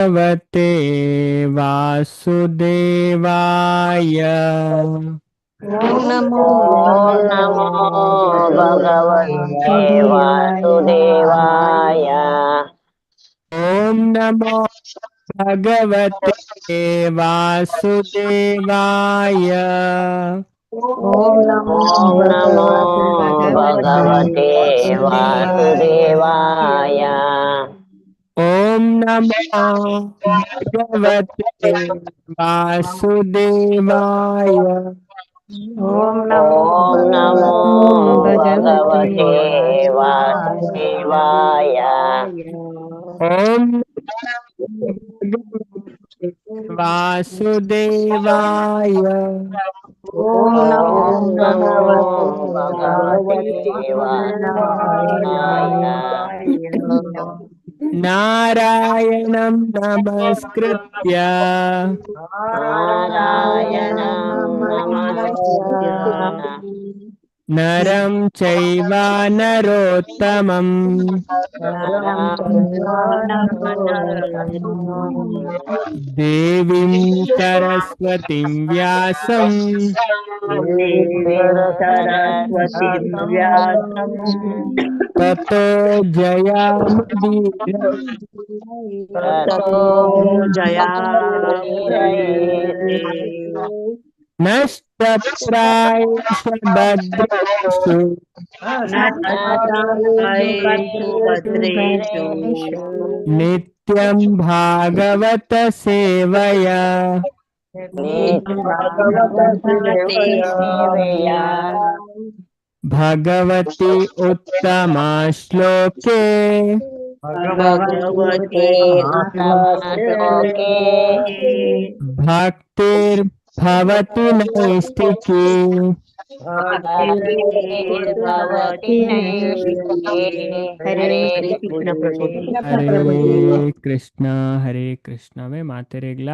भगवते वासुदेवाय। ఓం నమో ఓం నమో భగవతే వాసుదేవాయ. ॐ नमो भगवते वासुदेवाय। ఓం నమో ఓం నమో భగవతే భగవతే వాసుదేవాయ. ॐ नमो भगवते वासुदेवाय। ఓం నమో ఓం నమో భగవతే భగవతే వాసుదేవాయ. ॐ वासुदेवाय। ఓం నమో ఓం నమో భగవతే భగవతే వాసుదేవాయ. నారాయణం నమస్కృత్య నారాయణం నమస్కృత్య నరం చైవ నరోత్తమం నరం దేవీం సరస్వతిం వ్యాసం దేవీం సరస్వతీం వ్యాసం తతో జయాముదీరయేత్. తతో జయాముదీరయేత్. నష్టప్రాయేషు భద్రేషు నష్టప్రాయేషు భద్రేషు నిత్యం భాగవత సేవయా నిత్యం భాగవత సేవయా భగవతి ఉత్తమా శ్లోకే భగవతి ఉత్తమశ్లోకే భక్తిర్భవతి నైష్టికీ. భక్తిర్భవతి నైష్టికీ. హరే కృష్ణ ప్రభు. హరే కృష్ణ హరే కృష్ణవే ಮಾತೆರೆಗ್ಲ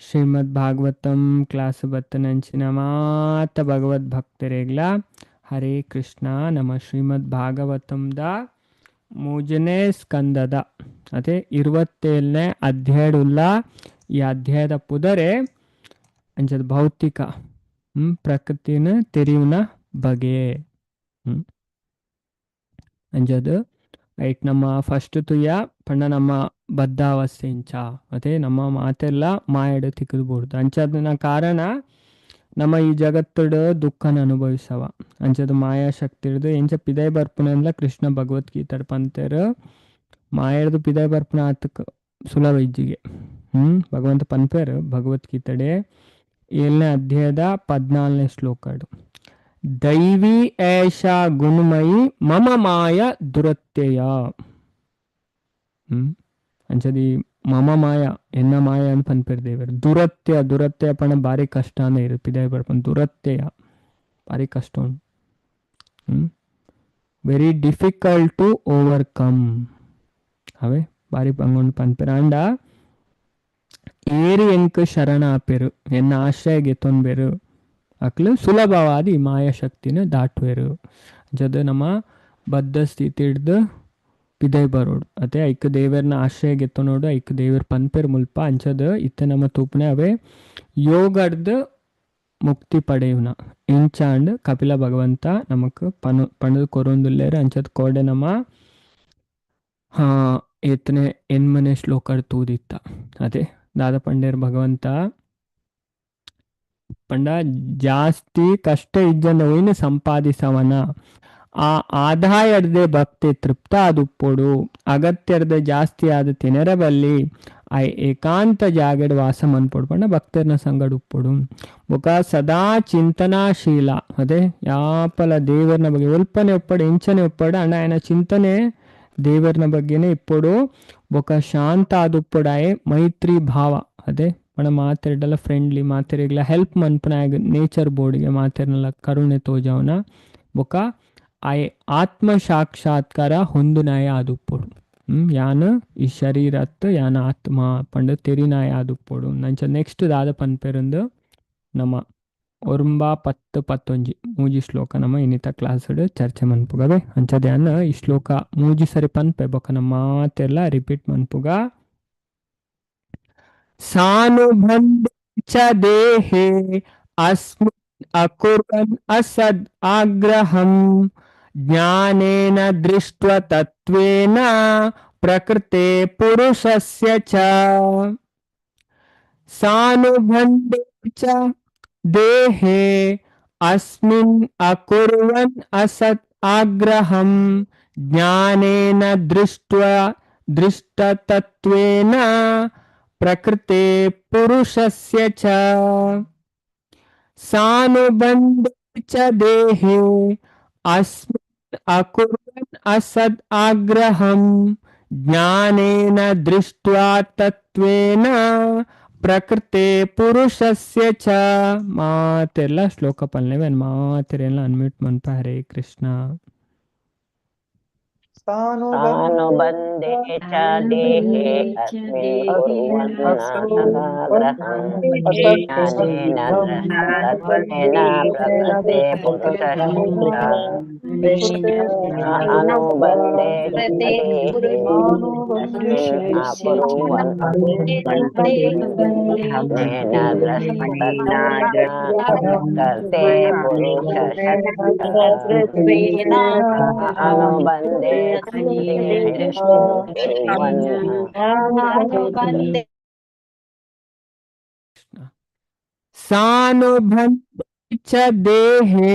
ಶ್ರೀಮದ್ ಭಾಗವತಂ ಕ್ಲಾಸ್ ಬತ್ತನಂಚಿನ ಮಾತ ಭಗವದ್ ಭಕ್ತರೆಗ್ಲ ಹರೇ ಕೃಷ್ಣ. ನಮ್ಮ ಶ್ರೀಮದ್ ಭಾಗವತಂದ ಮೂಜನೇ ಸ್ಕಂದದ ಅದೇ 27ನೇ ಅಧ್ಯಾಯಡುಲ್ಲ. ಈ ಅಧ್ಯಾಯದ ಪುದರೆ ಅಂಚದ ಭೌತಿಕ ಪ್ರಕೃತಿನ ತೆರಿಯುನ ಬಗೆ. ಅಂಚದ ಐಟ್ ನಮ್ಮ ಫಸ್ಟ್ ತುಯ್ಯ ಪಂಡ ನಮ್ಮ ಬದ್ಧಾವಸ್ಥೆ ಇಂಚ ಅದೇ ನಮ್ಮ ಮಾತೆಲ್ಲ ಮಾಯಡು ತಿಕ್ಕದು ಅಂಚದನ ಕಾರಣ ನಮ್ಮ ಈ ಜಗತ್ತುಡು ದುಃಖನ ಅನುಭವಿಸವ. ಅಂಚದ ಮಾಯಾ ಶಕ್ತಿ ಹಿಡ್ದು ಎಂಚ ಪಿದೈ ಬರ್ಪುನಂದ್ಲ ಕೃಷ್ಣ ಭಗವದ್ಗೀತೆ ಪಂತೇರು ಮಾಯಡ್ದು ಪಿದೈ ಬರ್ಪುನ ಆತಕ್ ಸುಲಭ ಇಜ್ಜಿಗೆ. ಭಗವಂತ ಪನ್ಪೇರು ಭಗವದ್ಗೀತೆಡೆ 7ನೇ ಅಧ್ಯಾಯದ 14ನೇ ಶ್ಲೋಕಡು ದೈವಿ ಏಷಾ ಗುಣಮಯಿ ಮಮ ಮಾಯ ದುರತ್ಯಯ. ಅಂಚದಿ ಮಮ ಮಾಯ ಎನ್ನ ಮಾಯ ಅಂತ ಪನ್ಪೇರು ದೇವರು. ದುರತ್ಯ ದುರತ್ಯ ಪಣ ಭಾರಿ ಕಷ್ಟ ಅಂದ ಇರು ಪಿದೈ ಬರ್ಪನ್ ದುರತ್ಯಯ ಭಾರಿ ಕಷ್ಟ ಉಂಟು. ವೆರಿ ಡಿಫಿಕಲ್ಟ್ ಟು ಓವರ್ಕಮ್ ಅವೇ ಭಾರಿ ಪಂಗೊಂಡು ಪನ್ಪೇರು. ಅಂಡ ಏರಿ ಎಂಕ್ ಶರಣ ಆಪೇರು ಎನ್ನ ಆಶ್ರಯ ಗೆತ್ತೊನ್ಬೇರು ಅಕ್ಲು ಸುಲಭವಾದ ಈ ಮಾಯಾಶಕ್ತಿನ ದಾಟುವೆರು. ಅಂಚದ ನಮ್ಮ ಬದ್ಧ ಸ್ಥಿತಿ ಹಿಡ್ದು ಪಿದೈ ಬರೋಡು ಅದೇ ಐಕ್ ದೇವರನ್ನ ಆಶ್ರಯ ಗೆತ್ತೊನೋಡು ಐಕ್ ದೇವರ ಪನ್ಪೇರು ಮುಲ್ಪ. ಅಂಚದ ಇತ್ತ ನಮ್ಮ ತೂಪನೆ ಅವೇ ಯೋಗಡ್ದು ಮುಕ್ತಿ ಪಡೆಯುನ ಇಂಚಾಂಡ್ ಕಪಿಲ ಭಗವಂತ ನಮಕ್ ಪನು ಪಣದು ಕೊರೊಂದುಲ್ಲೇರು. ಅಂಚದ ಕೋಡೆ ನಮ್ಮ ಏತನೇ ಎನ್ಮನೆ ಶ್ಲೋಕಡ್ ತೂದಿತ್ತ ಅದೇ ದಾದ ಪಂಡೇರ್ ಭಗವಂತ ಪಂಡ ಜಾಸ್ತಿ ಕಷ್ಟ ಇಜ್ಜನ ಒಯ್ನ ಸಂಪಾದಿಸವನ ಆ ಆದಾಯಡ್ದೆ ಭಕ್ತಿ ತೃಪ್ತ ಆದುಪ್ಪೊಡು ಅಗತ್ಯರ್ದೆ ಜಾಸ್ತಿ ಆದ ತಿನರಬಲ್ಲಿ ಆ ಏಕಾಂತ ಜಾಗಡ್ ವಾಸ ಮನ್ಪೊಡು ಪಂಡ ಭಕ್ತರ್ನ ಸಂಗಡ ಉಪ್ಪೊಡು. ಬೊಕ ಸದಾ ಚಿಂತನಾಶೀಲ ಅದೇ ಯಾಪಲ ದೇವರನ ಬಗ್ಗೆ ಒಲ್ಪನೆ ಒಪ್ಪಡು ಎಂಚನೆ ಒಪ್ಪಡು ಅಣ್ಣ ఆయన ಚಿಂತನೆ ದೇವರನ ಬಗ್ಗೆನೇ ಇಪ್ಪೊಡು. ಬೊಕ ಶಾಂತ ಆದುಪ್ಪೊಡಾಯೆ ಮೈತ್ರಿ ಭಾವ ಅದೇ ಪಣ ಮಾತೆರ್ಡಲ ಫ್ರೆಂಡ್ಲಿ ಮಾತೆರಿಗ್ಲ ಹೆಲ್ಪ್ ಮನ್ಪನಾಗ ನೇಚರ್ ಬೋರ್ಡ್ಗೆ ಮಾತೆರ್ನಲ ಕರುಣೆ ತೋಜವನ ಬೊಕ ಆಯೆ ಆತ್ಮ ಸಾಕ್ಷಾತ್ಕಾರ ಹೊಂದುನಾಯ ಆದುಪ್ಪೊಡು. ಯಾನ್ ಈ ಶರೀರತ್ ಯಾನ್ ಆತ್ಮ ಪಂಡ ತೆರಿನಾಯ ಆದುಪ್ಪೊಡು. ನಂಚ ನೆಕ್ಸ್ಟ್ ದಾದ ಪನ್ಪೆರಂದು ನಮ್ಮ ಒರುಂಬ 10 11 ಮೂಜಿ ಶ್ಲೋಕ ನಮ್ಮ ಇನ್ನಿತ ಕ್ಲಾಸ್ ಚರ್ಚೆ ಮನ್ಪುಗವೆ. ಅಂಚದ ಯಾನ್ ಈ ಶ್ಲೋಕ ಮೂಜಿ ಸರಿ ಪನ್ಪೆ ಬೊಕ ನಮ್ಮ ಮಾತೆಲ್ಲ ರಿಪೀಟ್ ಮನ್ಪುಗ. ಸಾನುಬಂಧೆ ಚ ದೇಹೆ ಅಸ್ಮಿನ್ ಅಕುರ್ವನ್ ಅಸದ್ ಆಗ್ರಹಂ ಜ್ಞಾನೇನ ದೃಷ್ಟ್ವ ತತ್ವೇನ ಪ್ರಕೃತೆ ಪುರುಷಸ್ಯ ಚ. ಸಾನುಬಂಧೆ ಚ ದೇಹೆ ಅಸ್ಮಿನ್ ಅಕುರ್ವನ್ ಅಸತ್ ಆಗ್ರಹಂ ಜ್ಞಾನೇನ ದೃಷ್ಟ್ವ ದೃಷ್ಟತತ್ವೇನ ಪ್ರಕೃತೆ ಪುರುಷಸ್ಯ ಚ. ಸಾನುಬಂಧೆ ಚ ದೇಹೆ ಅಸ್ಮಿನ್ ಅಕುರ್ವನ್ ಅಸದ್ ಆಗ್ರಹಂ ಜ್ಞಾನೇನ ದೃಷ್ಟ್ವಾ ತತ್ವೇನ ಪ್ರಕೃತೆ ಪುರುಷಸ್ಯ ಚ. ಮಾತೆಲ್ಲ ಶ್ಲೋಕ ಪಲ್ಲೆವೆ ಮಾತೆರೆಲ್ಲ ಅನ್ಮ್ಯೂಟ್ ಮನ್ಪ. ಹರೇ ಕೃಷ್ಣ. ಸಾನುಬಂಧೆ ಚ ದೇಹೆ ಅಸ್ಮಿನ್ ಕುರ್ವನ್ ಅಸದಾಗ್ರಹಂ ಜ್ಞಾನೇನ ದೃಷ್ಟತತ್ವೇನ ಪ್ರಕೃತೆ ಪುರುಷಸ್ಯ ಅನುಬಂಧೆ ಚ ದೇಹೆ ಅಸ್ಮಿನ್ ಅಕುರ್ವನ್ ಜ್ಞಾನೇನ ದೃಷ್ಟತತ್ವೇನ ಪ್ರಕೃತೆ ಪುರುಷಸ್ಯ ಅನುಬಂಧೆ ಚ ದೇಹೆ ಕುರ್ವನ್. ಸಾನುಬಂಧೆ ಚ ದೇಹೆ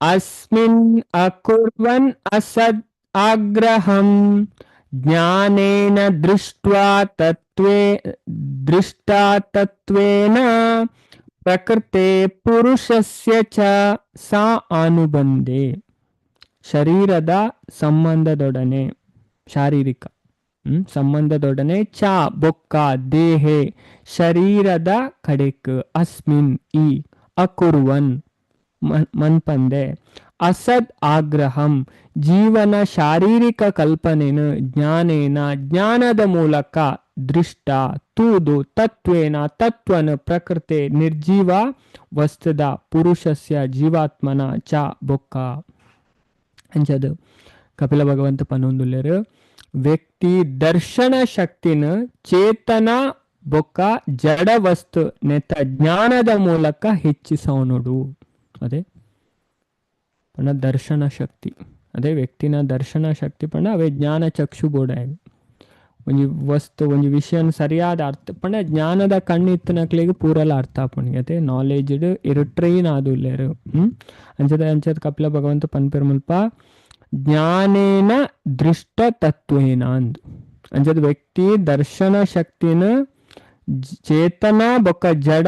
ಅಸ್ಮಿನ್ ಅಕುರ್ವನ್ ಅಸದ್ ಆಗ್ರಹಂ ಜ್ಞಾನೇನ ದೃಷ್ಟ್ವಾ ತತ್ವೇ ದೃಷ್ಟಾ ತತ್ವೇನ ಪ್ರಕೃತೆ ಪುರುಷಸ್ಯ ಚ ಸಾ ಅನುಬಂಧೆ. ಶರೀರದ ಸಂಬಂಧದೊಡನೆ, ಶಾರೀರಿಕ ಸಂಬಂಧದೊಡನೆ, ಚ ಬೊಕ್ಕ ದೇಹೆ ಶರೀರದ ಕಡೆಕ್, ಅಸ್ಮಿನ್ ಈ, ಅಕುರ್ವನ್ ಮನ್ಪಂದೆ, ಅಸದ್ ಆಗ್ರಹಂ ಜೀವನ ಶಾರೀರಿಕ ಕಲ್ಪನೆನು ಜ್ಞಾನೇನ ಜ್ಞಾನದ ಮೂಲಕ ದೃಷ್ಟ ತೂದು ತತ್ವೇನ ತತ್ವನ ಪ್ರಕೃತೆ ನಿರ್ಜೀವ ವಸ್ತುದ ಪುರುಷಸ್ಯ ಜೀವಾತ್ಮನ ಚ ಬೊಕ್ಕ. ಅಂಚದು ಕಪಿಲ ಭಗವಂತ ಪನೊಂದುಲ್ಲೆರು ವ್ಯಕ್ತಿ ದರ್ಶನ ಶಕ್ತಿನ ಚೇತನ ಬೊಕ್ಕ ಜಡ ವಸ್ತು ನೆತ್ತ ಜ್ಞಾನದ ಮೂಲಕ ಹೆಚ್ಚಿಸೋನುಡು. ಅದೇ ಪಂಡ ದರ್ಶನ ಶಕ್ತಿ, ಅದೇ ವ್ಯಕ್ತಿನ ದರ್ಶನ ಶಕ್ತಿ ಪಂಡ ಅವೇ ಜ್ಞಾನ ಚಕ್ಷು ಬೋಡ. ಒಂಜಿ ವಸ್ತು ಒಂಜಿ ವಿಷಯನ ಸರಿಯಾದ ಅರ್ಥ ಪಂಡ ಜ್ಞಾನದ ಕಣ್ಣು ಇತ್ತನಕ್ಲೆಗ್ ಪೂರಲ ಅರ್ಥ ಆಪುಂಡು. ಅದೇ ನಾಲೆಜ್ ಇರು ಟ್ರೈನ್ ಆದುಲ್ಲೆರು. ಅಂಚದ ಅಂಚದ ಕಪಿಲ ಭಗವಂತ ಪನ್ಪೆರ್ ಮುಲ್ಪ ಜ್ಞಾನೇನ ದೃಷ್ಟ ತತ್ವೇನ ಅಂದು. ಅಂಚದ ವ್ಯಕ್ತಿ ದರ್ಶನ ಶಕ್ತಿನ ಚೇತನ ಬೊಕ್ಕ ಜಡ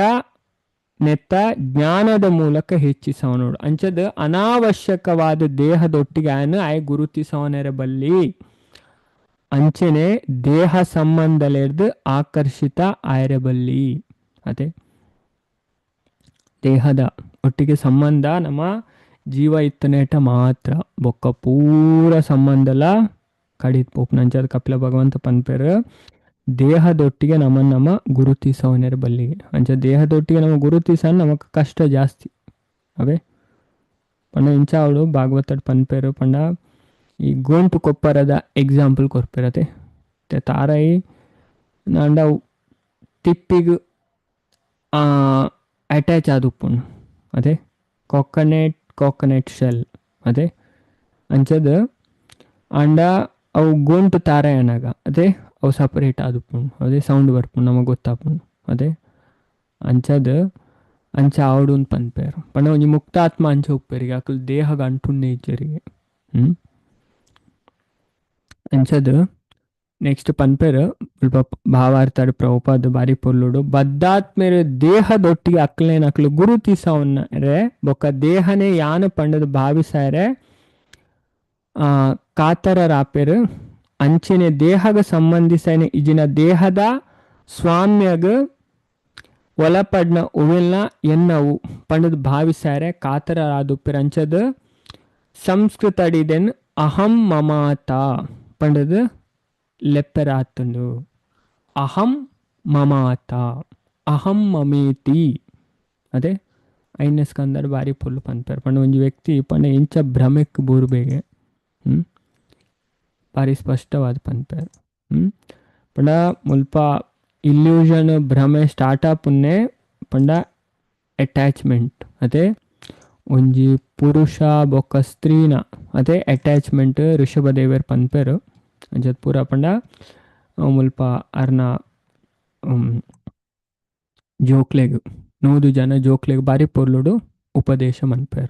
ನೆತ್ತ ಜ್ಞಾನದ ಮೂಲಕ ಹೆಚ್ಚಿಸವನೋಡು. ಅಂಚದ ಅನಾವಶ್ಯಕವಾದ ದೇಹದೊಟ್ಟಿಗೆ ಆಯನ ಆಯ್ ಗುರುತಿಸವನೆರಬಲ್ಲಿ. ಅಂಚನೆ ದೇಹ ಸಂಬಂಧಲೆರ್ದು ಆಕರ್ಷಿತ ಆಯರಬಲ್ಲಿ. ಅದೇ ದೇಹದ ಒಟ್ಟಿಗೆ ಸಂಬಂಧ ನಮ್ಮ ಜೀವ ಇತ್ತನೇಟ ಮಾತ್ರ ಬೊಕ್ಕ ಪೂರ ಸಂಬಂಧಲ ಕಡಿತ್ ಪೋಪುನಂಚದ ಕಪಿಲ ಭಗವಂತ ಪನ್ಪೆರ್ ದೇಹದೊಟ್ಟಿಗೆ ನಮ್ಮನ್ನು ನಮ್ಮ ಗುರುತಿಸವನೆರ ಬಲ್ಲಿಗೆ. ಅಂಚ ದೇಹದೊಟ್ಟಿಗೆ ನಮ್ಮ ಗುರುತಿಸ ನಮಕ್ ಕಷ್ಟ ಜಾಸ್ತಿ. ಅವೇ ಪಂಡ ಇಂಚ ಅವಳು ಭಾಗವತಡ್ ಪನ್ಪೆರು ಪಂಡ ಈ ಗೋಂಟು ಕೊಪ್ಪರದ ಎಕ್ಸಾಂಪಲ್ ಕೊರ್ಪೆರತೆ. ತಾರೈ ನಾಂಡ ತಿಪ್ಪಿಗ್ ಅಟ್ಯಾಚ್ ಆದುಪ್ಪುಂಡು. ಅದೇ ಕೋಕೋನೆಟ್ ಕೋಕೋನೆಟ್ ಶೆಲ್ ಅದೇ ಅಂಚದ ಆಂಡ ಅವು ಗೋಂಟು ತಾರೈ ಅನಾಗ ಅದೇ ಅವು ಸಪರೇಟ್ ಆದುಪ್ಪುಂಡು. ಅದೇ ಸೌಂಡ್ ಬರ್ಪುಂಡು ನಮಗೆ ಗೊತ್ತಾಪುಂಡು. ಅದೇ ಅಂಚದ ಅಂಚ ಆವಡುಂದು ಪನ್ಪೆರ್ ಪಂಡ ಒಂಜಿ ಮುಕ್ತಾತ್ಮ ಅಂಚ ಉಪ್ಪೆರಿಗೆ ಅಕುಲು ದೇಹಗ್ ಅಂಟುಂಡೆ ಇಜ್ಜೆರಿಗೆ. ಅಂಚದ ನೆಕ್ಸ್ಟ್ ಪನ್ಪೆರ್ ಮುಲ್ಪ ಭಾವಾರ್ಥಡ್ ಪ್ರಭುಪಾದ ಬಾರಿ ಪೊರ್ಲುಡು ಬದ್ಧಾತ್ಮೆರ್ ದೇಹದೊಟ್ಟಿಗೆ ಅಕ್ಲೆನ್ ಅಕ್ಲು ಗುರುತಿಸವನ್ನರೆ ಬೊಕ್ಕ ದೇಹನೇ ಯಾನು ಪಂಡದ್ ಭಾವಿಸಾರೆ ಕಾತರರಾಪೆರ್. ಅಂಚನೆ ದೇಹಗ ಸಂಬಂಧಿಸನೆ ಇಜಿನ ದೇಹದ ಸ್ವಾಮ್ಯಗ ಒಲಪಡ್ನ ಉವೆಲ್ನ ಎನ್ನವು ಪಂಡದ್ ಭಾವಿಸಾರೆ ಕಾತರರಾದುಪ್ಪೆರ್. ಅಂಚದ ಸಂಸ್ಕೃತಡಿದೆನ್ ಅಹಂ ಮಮಾತ ಪಂಡದ್ ಲೆಪ್ಪೆರಾತುಂಡು. ಅಹಂ ಮಮಾತ ಅಹಂ ಮಮೇತಿ ಅದೇ ಐನ ಸ್ಕಂದರ್ ಬಾರಿ ಪೊರ್ಲು ಪನ್ಪೆರ್. ಪಂಡ ಒಂಜಿ ವ್ಯಕ್ತಿ ಪಂಡ ಎಂಚ ಭ್ರಮೆಕ್ ಬೂರ್ಬೇಗೆ ಬಾರಿ ಸ್ಪಷ್ಟವಾದ ಪನ್ಪೆರ್. ಪಂಡ ಮುಲ್ಪ Illusion ಭ್ರಮೆ ಸ್ಟಾರ್ಟ್ ಆಪುನ್ನೆ ಪಂಡ ಅಟ್ಯಾಚ್ಮೆಂಟ್ ಅತೆ ಒಂಜಿ ಪುರುಷ ಬೊಕ್ಕ ಸ್ತ್ರೀನ ಅತೆ ಅಟ್ಯಾಚ್ಮೆಂಟ್ ಋಷಭ ದೇವೆರ್ ಪನ್ಪೆರ್ ಅಂಚತ್ ಪೂರ ಪಂಡ ಮುಲ್ಪ ಅರ್ನ ಜೋಕ್ಲೆಗ್ 100 ಜನ ಜೋಕ್ಲೆಗ್ ಬಾರಿ ಪೊರ್ಲುಡು ಉಪದೇಶ ಮನ್ಪೆರ್.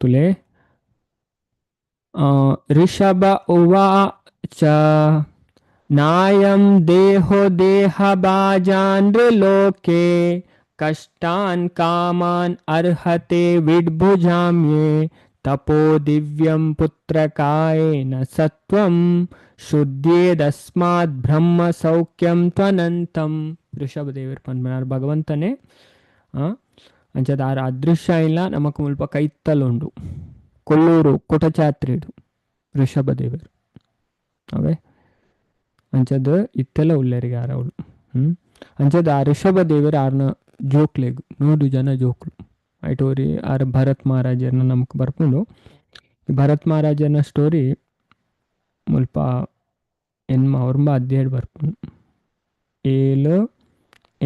ತುಲೆ ಋಷಭ ಉವಾಚ ನಾಯಂ ದೇಹೋ ದೇಹ ಬಾಜಾನ್ರಿ ಲೋಕೆ ಕಷ್ಟಾನ್ ಕಾಮಾನ್ ಅರ್ಹತೆ ವಿಡ್ಭುಜಾಮ್ಯೆ ತಪೋ ದಿವ್ಯಂ ಪುತ್ರಕಾಯೇನ ಸತ್ವಂ ಶುದ್ಧೇದಸ್ಮಾತ್ ಬ್ರಹ್ಮ ಸೌಖ್ಯಂ ತ್ವನಂತಂ. ಋಷಭ ದೇವರು ಪನ್ಪನಾರ್ ಭಗವಂತನೇ ಅಂಚದ ಆರ್ ಅದೃಶ್ಯ ಇಲ್ಲ ನಮಕ್ ಮುಲ್ಪ ಕೈತ್ತಲುಂಡು ಕೊಲ್ಲೂರು ಕೊಟಚಾತ್ರಿಡು ಋಷಭ ದೇವರು ಅವೇ ಅಂಚದ ಇತ್ತೆಲ್ಲ ಉಲ್ಲೇರಿಗೆ ಆರವಳು. ಅಂಚದ ಆ ಋಷಭ ದೇವರು ಆರ್ನ ಜೋಕ್ಲೆಗ್ 100 ಜನ ಜೋಕ್ಲು ಐಟೋರಿ ಆರ್ ಭರತ್ ಮಹಾರಾಜರ್ನ ನಮಕ್ ಬರ್ಪುಂಡು. ಭರತ್ ಮಹಾರಾಜನ ಸ್ಟೋರಿ ಮುಲ್ಪ ಎನ್ಮ ಒರ್ಂಬ ಅಧ್ಯಾಯ ಬರ್ಪುಂಡು. 7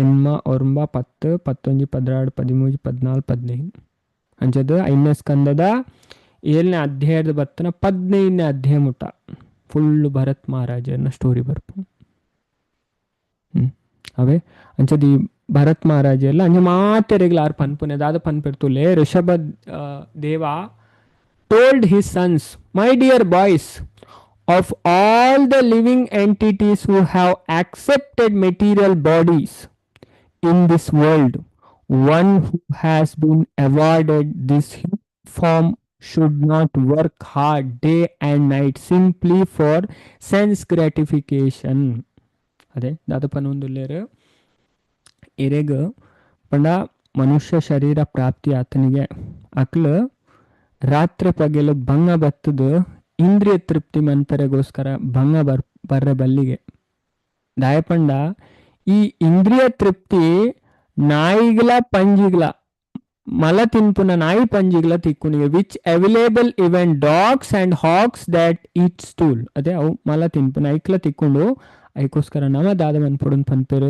ಎನ್ಮ ಒರ್ಂಬ 10 11 16 13 14 15 ಅಂಚದ 5ನೇ ಸ್ಕಂದದ 7ನೇ ಅಧ್ಯಾಯದ ಬತ್ತನ 15ನೇ ಅಧ್ಯಾಯ ಮುಟ್ಟ ಫುಲ್ಲು ಭರತ್ ಮಹಾರಾಜನ ಸ್ಟೋರಿ ಬರ್ಪುಂಡು. ಅವೇ ಅಂಚದ ಈ ಭರತ್ ಮಹಾರಾಜ ಎಲ್ಲ ಅಂಚ ಮಾತೆರೆಗ್ಲ ಆರ್ ಪನ್ಪುನೆ ದಾದ ಪನ್ಪಿರ್ತುಲೆ. ಋಷಭ ದೇವ told his sons, my dear boys, of all the living entities who have accepted material bodies in this world, one who has been awarded this human form should not work hard day and night simply for sense gratification. ಅದೇ ದಾದಪನೊಂದುಲ್ಲೇರು ಇರೆಗ್ ಪಂಡ ಮನುಷ್ಯ ಶರೀರ ಪ್ರಾಪ್ತಿ ಆತನಿಗೆ ಅಕ್ಲು ರಾತ್ರಿ ಪಗೆಲು ಭಂಗ ಬತ್ತದು ಇಂದ್ರಿಯ ತೃಪ್ತಿ ಮನ್ಪೆರೆಗೋಸ್ಕರ ಭಂಗ ಬರ್ರೆ ಬಲ್ಲಿಗೆ. ದಾಯಪಂಡ ಈ ಇಂದ್ರಿಯ ತೃಪ್ತಿ ನಾಯಿಗ್ಲ ಪಂಜಿಗ್ಲ ಮಲ ತಿನ್ಪುನ ನಾಯಿ ಪಂಜಿಗ್ಲ ತಿಕ್ಕುನಿಗೆ which available even dogs and hogs that eat stool. ಅದೇ ಅವು ಮಲ ತಿನ್ಪುನ ಐಕ್ಲ ತಿಕ್ಕೊಂಡು ಐಕೋಸ್ಕರ ನಮ ದಾದ ಮನ್ಪೊಡುನ್ ಪನ್ಪೆರು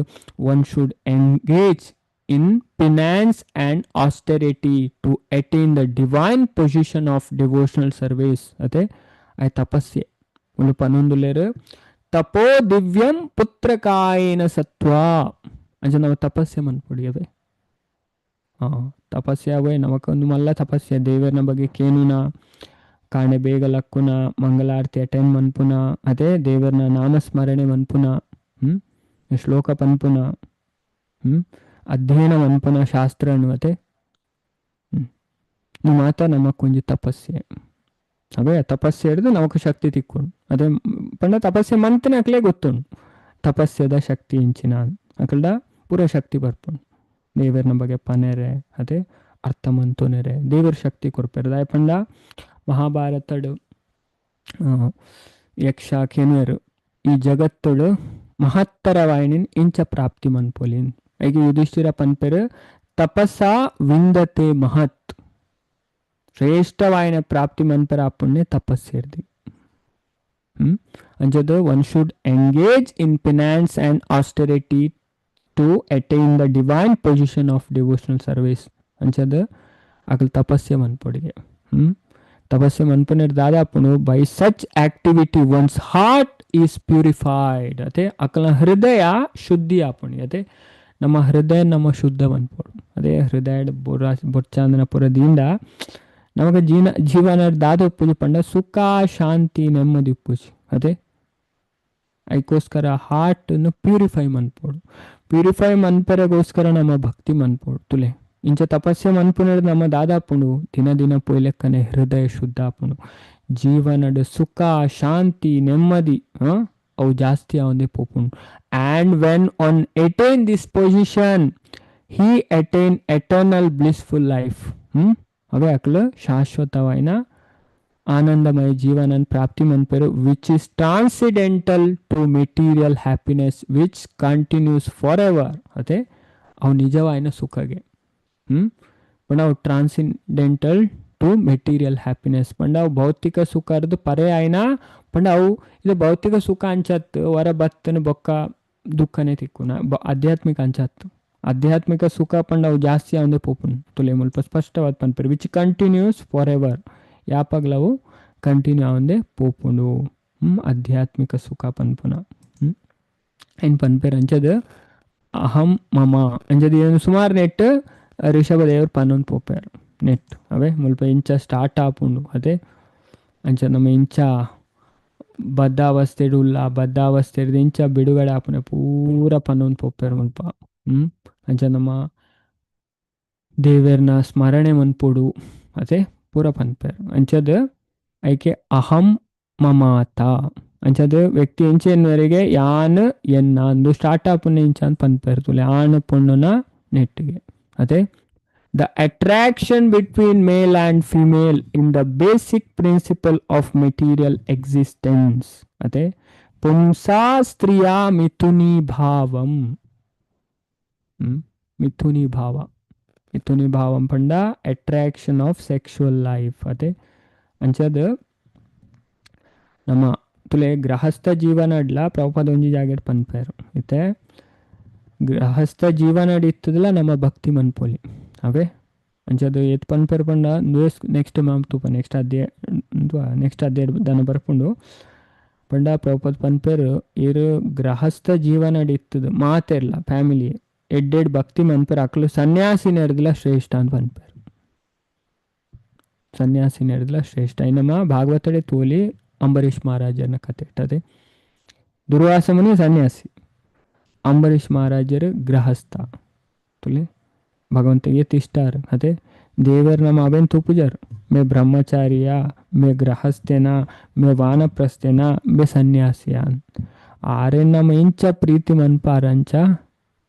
one should engage in penance and austerity to attain the divine position of devotional service. ಅದೇ I ತಪಸ್ಸೆ ಒಂದು ಪನ್ನೊಂದುಲೇರು ತಪೋ ದಿವ್ಯಂ ಪುತ್ರಕಾಯೇನ ಸತ್ವ ಅಂಚ ನಾವು ತಪಸ್ಸೆ ಮನ್ಪೊಡಿ. ಅವೇ ತಪಸ್ಸೆ ಅವೇ ನಮಕೊಂದು ಮಲ್ಲ ತಪಸ್ಸೆ ದೇವರನ ಬಗ್ಗೆ ಕೇನುನ ಕಾಣೆ ಬೇಗ ಲಕ್ಕುನ ಮಂಗಲಾರತಿ ಅಟೆಂಡ್ ಮನ್ಪುನ ಅದೇ ದೇವರನ ನಾಮಸ್ಮರಣೆ ಮನ್ಪುನ ಶ್ಲೋಕ ಪನ್ಪುನ ಅಧ್ಯಯನ ಮನ್ಪುನ ಶಾಸ್ತ್ರ ಅತ್ತೆ ಮಾತ ನಮಕ್ಕೊಂಜಿ ತಪಸ್ಸೆ. ಅವೇ ತಪಸ್ಸೆ ಹಿಡಿದು ನಮಕ್ ಶಕ್ತಿ ತಿಕ್ಕೊಂಡು ಅದೇ ಪಂಡ ತಪಸ್ಸೆ ಮಂತನೆ ಅಕ್ಲೇ ಗೊತ್ತುಂಡು ತಪಸ್ಸೆದ ಶಕ್ತಿ ಇಂಚಿನ ಅಕಲ್ಡ ಪೂರ ಶಕ್ತಿ ಬರ್ಪುಂಡು ದೇವರನ ಬಗ್ಗೆ ಪನೆರೆ ಅದೇ ಅರ್ಥ ಮಂತುನೆರೆ ದೇವರ ಶಕ್ತಿ ಕೊರ್ಪೆರೆ. ದಾಯ ಪಂಡ ಮಹಾಭಾರತಡು ಯಕ್ಷ ಕೆನುವೆರು ಈ ಜಗತ್ತುಡು ಮಹತ್ತರವಾಯಿನಿನ್ ಇಂಚ ಪ್ರಾಪ್ತಿ ಮನ್ಪೊಲಿನ್. ಐಗೆ ಯುಧಿಷ್ಠಿರ ಪನ್ಪೆರು ತಪಸ್ಸ ವಿಂದತೆ ಮಹತ್ ಶ್ರೇಷ್ಠವಾಯಿನ ಪ್ರಾಪ್ತಿ ಮನ್ಪೆರ ಪುಣ್ಯ ತಪಸ್ಸೇರ್ದಿ. ಅಂಚದ one should engage in penance and austerity to attain the divine position of devotional service. ಅಂಚದ Akal ತಪಸ್ಸೆ ಮನ್ಪೊಡಿಗೆ. ತಪಸ್ಸೆ ಮನ್ಪುನೆರ್ ದಾದಾಪುನು by such activity one's heart is purified. ಅದೇ ಅಕಲ ಹೃದಯ ಶುದ್ಧಿ ಆಪುಣಿ. ಅದೇ ನಮ್ಮ ಹೃದಯ ನಮ್ಮ ಶುದ್ಧ ಮನ್ಪೊಡು. ಅದೇ ಹೃದಯ ಬೊರ್ಚಾಂದನ ಪುರದಿಂದ ನಮಗ ಜೀವನ ದಾದ ಉಪ್ಪುಜಿ ಪಂಡ ಸುಖ ಶಾಂತಿ ನೆಮ್ಮದಿ ಉಪ್ಪುಜಿ. ಅದೇ ಐಕೋಸ್ಕರ ಹಾರ್ಟನ್ನು ಪ್ಯೂರಿಫೈ ಮನ್ಪೊಡು. ಪ್ಯೂರಿಫೈ ಮನ್ಪೆರೆಗೋಸ್ಕರ ನಮ್ಮ ಭಕ್ತಿ ಮನ್ಪೊಡು. ತುಲೆ ಇಂಚ ತಪಸ್ಸೆ ಮನ್ಪುನಡ್ ನಮ್ಮ ದಾದಾಪುಂಡು ದಿನ ದಿನ ಪೋಯ್ಲೆಕ್ಕನೆ ಹೃದಯ ಶುದ್ಧ ಆಪುಂಡು. ಜೀವನಡ್ ಸುಖ ಶಾಂತಿ ನೆಮ್ಮದಿ ಅವು ಜಾಸ್ತಿ ಆವಂದೇ ಪೋಪುಂಡು. And when one attain this position he attain eternal blissful life. ಅವೇ ಅಕ್ಲು ಶಾಶ್ವತವಾಯಿನ ಆನಂದಮಯ ಜೀವನ ಪ್ರಾಪ್ತಿ ಮನ್ಪೆರು which is transcendental to material happiness which continues forever. ಅದೇ ಅವು ನಿಜವಾಯಿನ ಸುಖಗೆ. ಪಂಡ ಅವು transcendental to material happiness ಪಂಡ ಅವು ಭೌತಿಕ ಸುಖ ಅರ್ದು ಪರ್ಯಾಯನ ಪಂಡ ಅವು ಇದು ಭೌತಿಕ ಸುಖ ಅಂಚತ್ ಹೊರ ಬತ್ತನ ಬೊಕ್ಕ ದುಃಖನೇ ತಿಕ್ಕುನ. ಆಧ್ಯಾತ್ಮಿಕ ಅಂಚಾತ್ತು ಆಧ್ಯಾತ್ಮಿಕ ಸುಖ ಪಂಡ ಅವು ಜಾಸ್ತಿ ಆವಂದೆ ಪೋಪುಂಡು ತುಲೆ ಮುಲ್ಪ ಸ್ಪಷ್ಟವಾದ ಪನ್ಪೆರ್ which continuous for ever ಯಾಪಗ್ಲವು ಕಂಟಿನ್ಯೂ ಆವಂದೆ ಪೋಪುಂಡು. ಆಧ್ಯಾತ್ಮಿಕ ಸುಖ ಪನ್ಪುನ ಏನ್ ಪನ್ಪೆರ್ ಅಂಚದ ಅಹಂ ಮಮ ಅಂಚದ ಏನು ಸುಮಾರು ನೆಟ್ ಋಷಭದೇವರು ಪನ್ನೊಂದು ಪೋಪೆರ್ ನೆಟ್ ಅವೇ ಮುಲ್ಪ ಇಂಚ ಸ್ಟಾರ್ಟ್ ಆಪುಂಡು. ಅದೇ ಅಂಚ ನಮ್ಮ ಇಂಚ ಬದ್ಧಾವಸ್ಥೆಡ್ ಉಲ್ಲ ಬದ್ಧಾವಸ್ಥೆಡ್ ಇಂಚ ಬಿಡುಗಡೆ ಆಪುನೆ ಪೂರ ಪನ್ನೊಂದು ಪೋಪೆರ್ ಮುಲ್ಪ. ಅಂಚ ನಮ್ಮ ದೇವೆರ್ನ ಸ್ಮರಣೆ ಮನ್ಪೊಡು ಅದೇ ಪೂರ ಪನ್ಪೆರ್. ಅಂಚದ ಐಕೆ ಅಹಂ ಮಮಾತ ಅಂಚದ ವ್ಯಕ್ತಿ ಎಂಚೆನ್ವರೆಗೆ ಯಾನ್ ಎನ್ನ ಅಂದು ಸ್ಟಾರ್ಟ್ ಆಪುನೆ ಇಂಚ ಅಂತ ಪನ್ಪೆರ್ ತುಲೆ ಆಣ್ ಪೊಣ್ಣುನ ನೆಟ್ಟಿಗೆ. ಅದೇ the attraction between male and female in the basic principle of material existence. ಅದೇ ಪುಂಸಾ ಸ್ತ್ರೀಯ ಮಿಥುನಿ ಭಾವಂ. ಮಿಥುನಿ ಭಾವ ಮಿಥುನಿ ಭಾವಂ ಪಂಡ ಅಟ್ರಾಕ್ಷನ್ ಆಫ್ ಸೆಕ್ಷುವಲ್ ಲೈಫ್. ಅದೇ ಅಂಚದ ನಮ್ಮ ತುಲೆ ಗೃಹಸ್ಥ ಜೀವನಡ್ಲ ಪ್ರಭುಪಾದ ಒಂಜಿ ಜಾಗೆಡ್ ಪನ್ಪೆರ್ ಇತ್ತೆ ಗೃಹಸ್ಥ ಜೀವನಡ್ ಇತ್ತದಲ ನಮ್ಮ ಭಕ್ತಿ ಮನ್ಪೊಲಿ. ಅವೇ ಅಂಚದ ಏತ್ ಪನ್ಪೆರ್ ಪಂಡ ನೆಕ್ಸ್ಟ್ ಮ್ಯಾಮ್ ತೂಪ ನೆಕ್ಸ್ಟ್ ಅಧ್ಯಾಯ ನೆಕ್ಸ್ಟ್ ಅಧ್ಯಾಯ ದನ ಬರ್ಪುಂಡು ಪಂಡ ಪ್ರಭುಪಾದ ಪನ್ಪೆರ್ ಇರು ಗೃಹಸ್ಥ ಜೀವನಡ್ ಇತ್ತದ ಮಾತೆರ್ಲ ಫ್ಯಾಮಿಲಿ ಎಡ್ಡೆಡ್ ಭಕ್ತಿ ಮನ್ಪೆರ್ ಅಕ್ಲು ಸನ್ಯಾಸಿನೆರ್ದಲ ಶ್ರೇಷ್ಠ ಅಂತ ಪನ್ಪೆರ್. ಸನ್ಯಾಸಿನೆರ್ದಲ ಶ್ರೇಷ್ಠ. ನಮ್ಮ ಭಾಗವತಡೆ ತೋಲಿ ಅಂಬರೀಷ್ ಮಹಾರಾಜನ ಕತೆ ಇಟ್ಟದೆ. ದುರ್ವಾಸ ಮುನಿ ಸನ್ಯಾಸಿ, ಅಂಬರೀಷ್ ಮಹಾರಾಜರು ಗೃಹಸ್ಥ. ತುಲೆ ಭಗವಂತಗೆ ತಿಷ್ಟಾರ್ ಅದೇ ದೇವರ್ ನಮ್ಮ ಅವೇನ್ ತೂಪುಜಾರ್ ಮೇ ಬ್ರಹ್ಮಚಾರಿಯ ಮೇ ಗೃಹಸ್ಥೇನ ಮೇ ವಾನಪ್ರಸ್ಥೇನ ಮೇ ಸನ್ಯಾಸಿಯ ಆರೆ ನಮ್ಮ ಇಂಚ ಪ್ರೀತಿ ಮನ್ಪಾರಂಚ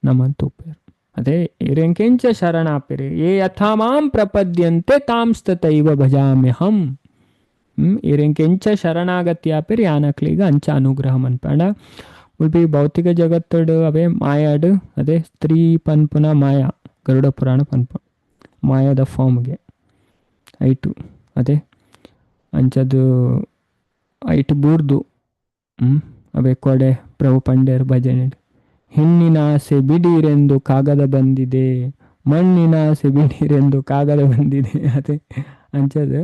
ನಮ್ಮನ್ ತೂಪೇರು. ಅದೇ ಇರೆಂಕೆಂಚ ಶರಣಾಪಿರಿ ಏ ಯಥಾ ಮಾಂ ಪ್ರಪದ್ಯಂತೆ ತಾಂಸ್ತತೈವ ಭಜಾಮ್ಯಹಂ. ಇರೆಂಕೆಂಚ ಶರಣಾಗತಿ ಆಪಿರಿ ಯಾನಕ್ಲಿಗ ಅಂಚ ಅನುಗ್ರಹ ಮನ್ಪಾಂಡ ಉಲ್ಪಿ ಭೌತಿಕ ಜಗತ್ತಡು ಅವೇ ಮಾಯಾಡು ಅದೇ ಸ್ತ್ರೀ ಪನ್ಪುನ ಮಾಯಾ ಗರುಡ ಪುರಾಣ ಪನ್ಪ ಮಾಯಾದ ಫಾರ್ಮ್ಗೆ ಐಟು ಅದೇ ಅಂಚದು ಐಟು ಬೂರ್ದು. ಅವೇ ಕೊಡೆ ಪ್ರಭು ಪಂಡೇರ್ ಭಜನೆ ಹೆಣ್ಣಿನ ಆಸೆ ಬಿಡೀರೆಂದು ಕಾಗದ ಬಂದಿದೆ ಮಣ್ಣಿನ ಆಸೆ ಬಿಡೀರೆಂದು ಕಾಗದ ಬಂದಿದೆ. ಅದೇ ಅಂಚದು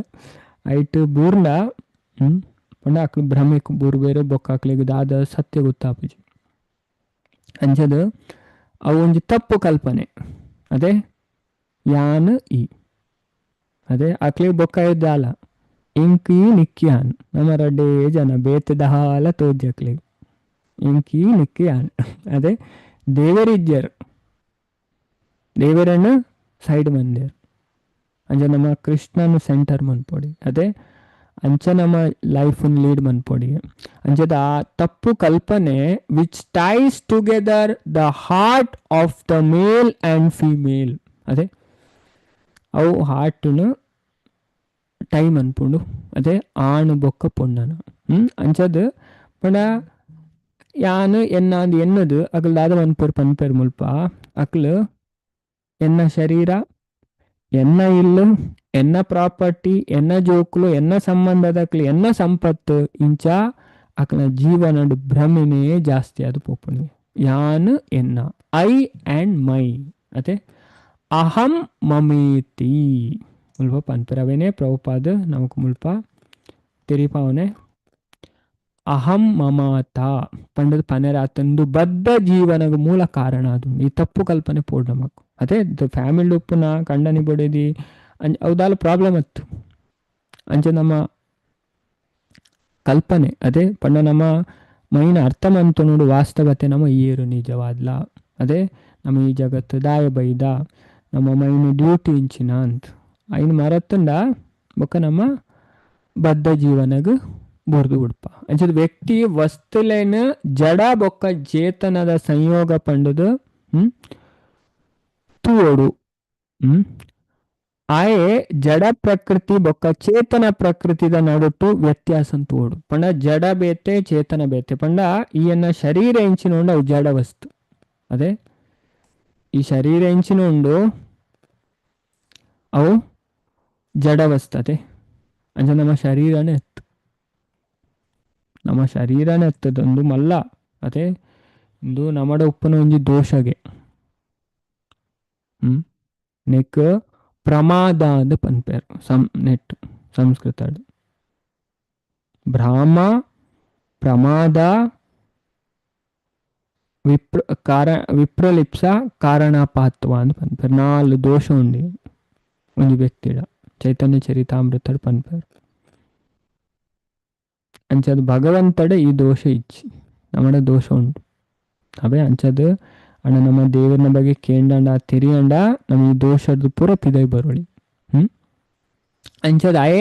ಐಟು ಬೂರ್ಲ ಪಂಡ ಅಕ್ಲು ಭ್ರಮೆಕ್ ಬೂರ್ಬೇರು ಬೊಕ್ಕ ಅಕ್ಲಿಗ್ ದಾದ ಸತ್ಯ ಗೊತ್ತಾಪುಜಿ. ಅಂಚದು ಅವು ಒಂಜಿ ತಪ್ಪು ಕಲ್ಪನೆ. ಅದೇ ಯಾನ್ ಈ ಅದೇ ಅಕ್ಲಿಗ್ ಬೊಕ್ಕ ಇದ್ದಾಲ ಇಂಕಿ ನಿಕ್ಕಿಯಾನ್ ನಮ್ಮ ರಡ್ಡೇ ಜನ ಬೇತೆ ದಹಾಲ ತೋಜಿ ಅಕ್ಲಿಗ್ ಇಂಕಿ ನಿಕ್ಕಿಯಾನ್. ಅದೇ ದೇವರಿಜ್ಜರು ದೇವರನ್ನು ಸೈಡ್ ಮಂದಿರ್ ಅಂಚ ನಮ್ಮ ಕೃಷ್ಣನು ಸೆಂಟರ್ ಮನ್ಪೊಡಿ. ಅದೇ ಅಂಚ ನಮ್ಮ ಲೈಫ್ ಲೀಡ್ ಮನ್ಪೊಡಿ. ಅಂಚದ ಆ ತಪ್ಪು ಕಲ್ಪನೆ which ties together the heart of the male and female. ಅದೇ ಅವು ಹಾರ್ಟ್ನು ಟೈಮ್ ಅನ್ಪುಂಡು. ಅದೇ ಆಣು ಬೊಕ್ಕ ಪೊಣ್ಣನ ಅಂಚದ ಪಂಡ ಯಾನ್ ಎನ್ನ ಅಂದ್ ಎನ್ನದು ಅಕ್ಲ್ ದಾದ ಮನ್ಪೆರ್ ಪನ್ಪೆರ್ ಮುಲ್ಪ ಅಕ್ಲು ಎನ್ನ ಶರೀರ ಎನ್ನ ಇಲ್ಲು ಎನ್ನ ಪ್ರಾಪರ್ಟಿ ಎನ್ನ ಜೋಕುಲು ಎನ್ನ ಸಂಬಂಧದಕ್ಲು ಎನ್ನ ಸಂಪತ್ತು ಇಂಚ ಅಕ್ಲ ಜೀವನಡ್ ಭ್ರಮೆನೇ ಜಾಸ್ತಿ ಅದು ಪೋಪುಂಡು. ಯಾನ್ ಎನ್ನ I and my ಅದೇ ಅಹಂ ಮಮೇತಿ ಮುಲ್ಪ ಪನ್ಪೆರ್. ಅವೇನೆ ಪ್ರಭುಪಾದ ನಮಕ್ ಮುಲ್ಪ ತೆರಿಪಾವನೆ ಅಹಂ ಮಮಾತ ಪಂಡದ ಪನೆರಾತಂದು ಬದ್ಧ ಜೀವನದ ಮೂಲ ಕಾರಣ ಅದು ಈ ತಪ್ಪು ಕಲ್ಪನೆ ಪೋಡ್ ನಮಕ್. ಅದೇ ಫ್ಯಾಮಿಲಿ ಉಪ್ಪುನ ಕಂಡನಿ ಬೊಡೆದಿ ಅವುದಾಲ ಪ್ರಾಬ್ಲಮ್ ಅತ್ತು ಅಂಚ ನಮ್ಮ ಕಲ್ಪನೆ ಅದೇ ಪಂಡ ನಮ್ಮ ಮೈನ ಅರ್ಥ ಮಂತು ನೋಡು ವಾಸ್ತವತೆ ನಮ್ಮ ಏರು ನಿಜವಾದ್ಲ. ಅದೇ ನಮ್ಮ ಈ ಜಗತ್ತು ದಾಯ ಬೈದ ನಮ್ಮ ಮೈನ ಡ್ಯೂಟಿ ಇಂಚಿನ ಅಂತ ಐನ್ ಮರತ್ತುಂಡ ಬೊಕ್ಕ ನಮ್ಮ ಬದ್ಧ ಜೀವನಗ್ ಬೊರ್ದು ಬಿಡ್ಪ. ಅಂಚದ ವ್ಯಕ್ತಿ ವಸ್ತುಲೇನ ಜಡ ಬೊಕ್ಕ ಚೇತನದ ಸಂಯೋಗ ಪಂಡದು ತೂವೊಡು. ಆಯೆ ಜಡ ಪ್ರಕೃತಿ ಬೊಕ್ಕ ಚೇತನ ಪ್ರಕೃತಿದ ನಡುಟು ವ್ಯತ್ಯಾಸ ತೋಡು. ಪಂಡ ಜಡ ಬೇತೆ ಚೇತನ ಬೇತೆ ಪಂಡ ಈಯನ್ನ ಶರೀರ ಇಂಚಿನ ಉಂಡು ಅವು ಜಡ ವಸ್ತು. ಅದೇ ಈ ಶರೀರ ಇಂಚಿನ ಉಂಡು ಅವು ಜಡ ವಸ್ತು. ಅದೇ ಅಂಚ ನಮ್ಮ ಶರೀರನೇ ಎತ್ತು ನಮ್ಮ ಶರೀರನೇ ಎತ್ತದೊಂದು ಮಲ್ಲ. ಅದೇ ಇಂದು ನಮಡ ಉಪ್ಪುನ ಒಂಜಿ ದೋಷಗೆ. ಹ್ಮ್ ನೆಕ್ ಪ್ರಮಾದ ಅಂದ್ ಪನ್ಪೆರ್ ಸಂ ನೆಟ್ ಸಂಸ್ಕೃತಡ್. ಭ್ರಾಮ, ಪ್ರಮಾದ, ವಿಪ್ರ ಕಾರ ವಿಪ್ರಲಿಪ್ಸ, ಕಾರಣಪಾತ್ವ ಅಂದ್ ಪನ್ಪೆರ್. ನಾಲ್ ದೋಷ ಉಂಡು ಒಂಜಿ ವ್ಯಕ್ತಿಡ ಚೈತನ್ಯ ಚರಿತಾಮೃತಡ್ ಪನ್ಪೆರ್. ಅಂಚಾದ್ ಭಗವಂತಡ ಈ ದೋಷ ಇಜ್ಜಿ, ನಮಡ ದೋಷ ಉಂಡು. ಅವೇ ಅಂಚಾದ್ ಅಣ್ಣ ನಮ್ಮ ದೇವರನ ಬಗ್ಗೆ ಕೇಂಡಂಡ ತೆರಿಯಂಡ ನಮ್ಮ ಈ ದೋಷದ ಪೂರ ಪಿದೈ ಬರೋಳಿ. ಅಂಚಾದ್ ಆಯೆ